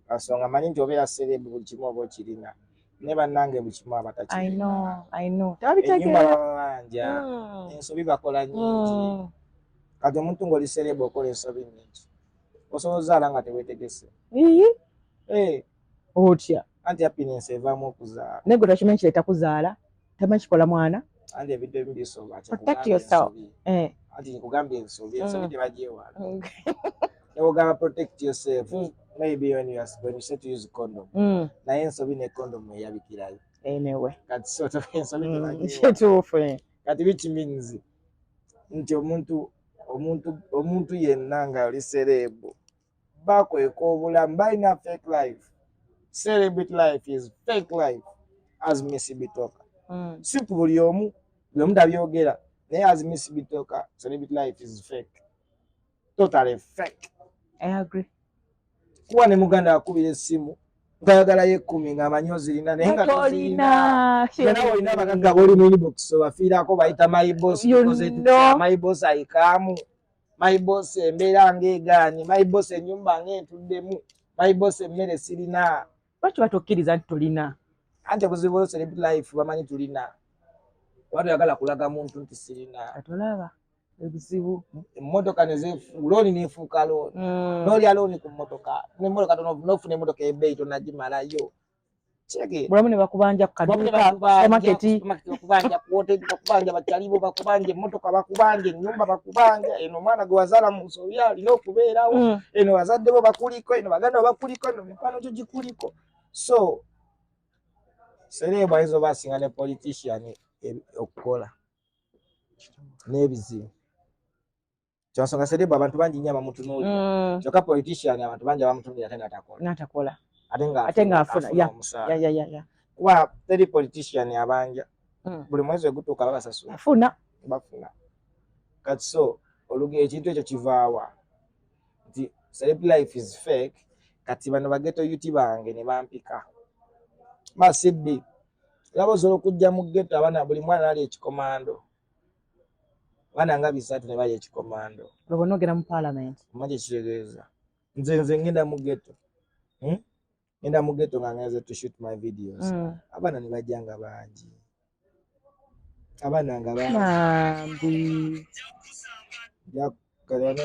Kasonga manyi nti obeera celeb buli kimu oba okirina naye bannange buli kimu I abatakirina. know, I know. Ennyumba Tebabitegeera. bababanja, ensobi bakola nnyingi. Kati omuntu ng'oli celeb okola ensobi nnyingi, osobola ozaala nga teweetegese. Ii, Eh, otya? Anti happiness evaamu okuzaala. Naye gwe tokimanyi kireeta kuzaala, tamanyi kikola mwana. Anti ebintu ebimu bisoba. Protect yourself. Eh. Anti nkugambye ensobi, ensobi tebagyewala. Newogamba protect yourself, maybe when you say to use condom, naye ensobi ne condom eyabikirayo. Anyway. Kati so ensobi tebagyewala. Kituufu. Eh. Kati which means nti omuntu yenna nga oli celeb bakweka obulamu, balina fake life. Celebrity life is fake life as Miss Bitoka. Si ku buli omu, buli omu tabyogera, naye as Miss Bitoka, celebrity life is fake, totally fake. I agree. Kuba ne muganda akubira essimu ngayagalayo 10 ng'amanyi ozirina naye nga tozirina. Tolina. Nawe olina abagagga b'oli mu inbox obafiirako bayita my boss. You Because know. my boss ayikaamu, my boss embeera ng'egaanye, my boss ennyumba ng'entuddemu, my boss emmere sirina. Lwaki batokkiriza nti tolina? Anti obuzibu bwa celebrity life bamanyi tulina, oba toyagala kulaga muntu nti sirina. Katolaba ebizibu. Emmotoka looni neefuuka looni, n'olya looni ku mmotoka, nemmotoka nofuna emmotoka ebbeeyi tonagimalayo. Kitegeera? Bulamu ne bakubanja ku kaduuka, supermarket. Bakubanja ku hoteli, bakubanja bakyalibo, bakubanja emmotoka, bakubanja ennyumba, bakubanja eno omwana gwe wazaala mu nsobi alina okubeerawo. Eno bazadde bo bakuliko, eno baganda bo bakuliko, eno mikwano gyo gikuliko. So celeb ayinza oba asinga ne politician okukola n'ebizibu. Kyansonga celeb abantu bangi nnyo abamutunuulira, kyokka politician abantu bangi abamutunuulira ate ng'atakola. N'atakola. Ate Ate ng'afuna, afuna omusaala. Kuba teri politician abanja buli mwezi egutuuka babasasula. Afuna. Bafuna. Kati so oluge ekintu ekyo kivaawa nti celeb life is fake? Kati bano ba ghetto youth bange ne bampika masibbi laba osobola okujja mu ghetto, abaana buli mwana ali ekikomando, abaana nga 300 ne bali ekikomando. Lwe bonna ogenda mu parliament. Omanyi kyekitegeeza? Nze ngenda mu ghetto, Ngenda mu ghetto nga ngenze to shoot my videos. Abaana ne bajja nga bangi, abaana nga bangi. Bambi. Neno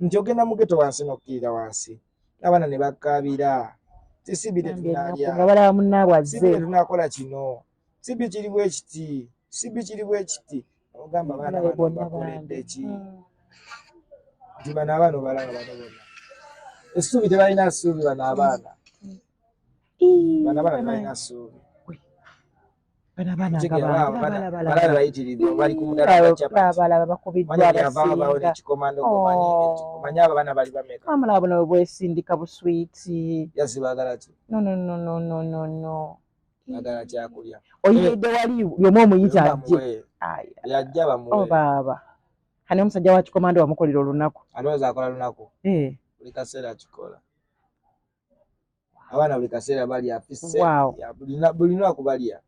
nti ogenda mu ghetto wansi n'okkirira wansi, abaana ne bakaabira tisibi tetunalya. Nga balaba munnaabwe azze. Sibi tetunakola kino, sibi kiri bwe kiti, sibi kiri bwe kiti. Ogamba abaana Balabe bano bonna bakoledde bambi. ki? Nti bano abaana obalaba bano bonna essuubi tebalina ssuubi. Bano abaana, bano abaana tebalina ssuubi. Bano abaana nga Kitegeera, bangi. abaana Balaba, balabe bayitiridde bali ku mudaala gwa chapati. Balaba bakubiddwa Manyi yavaawo abasinga. n'ekikomando. Oh. Omanyi abo abaana bali bameka? Amala buno bwe bwesindika buswiti. Yasi baagala ki? No, no, no, no, no, no, no. Baagala kyakulya. Oyimiridde wali buli omu omuyita ajje. Bamuwe. Aya. Yajja bamuwe. Oh baaba, kani omusajja wa kikomando wamukolera olunaku. Alowooza akola lunaku. Eh. Buli kaseera akikola, abaana buli kaseera balya afise. Buli lunaku balya.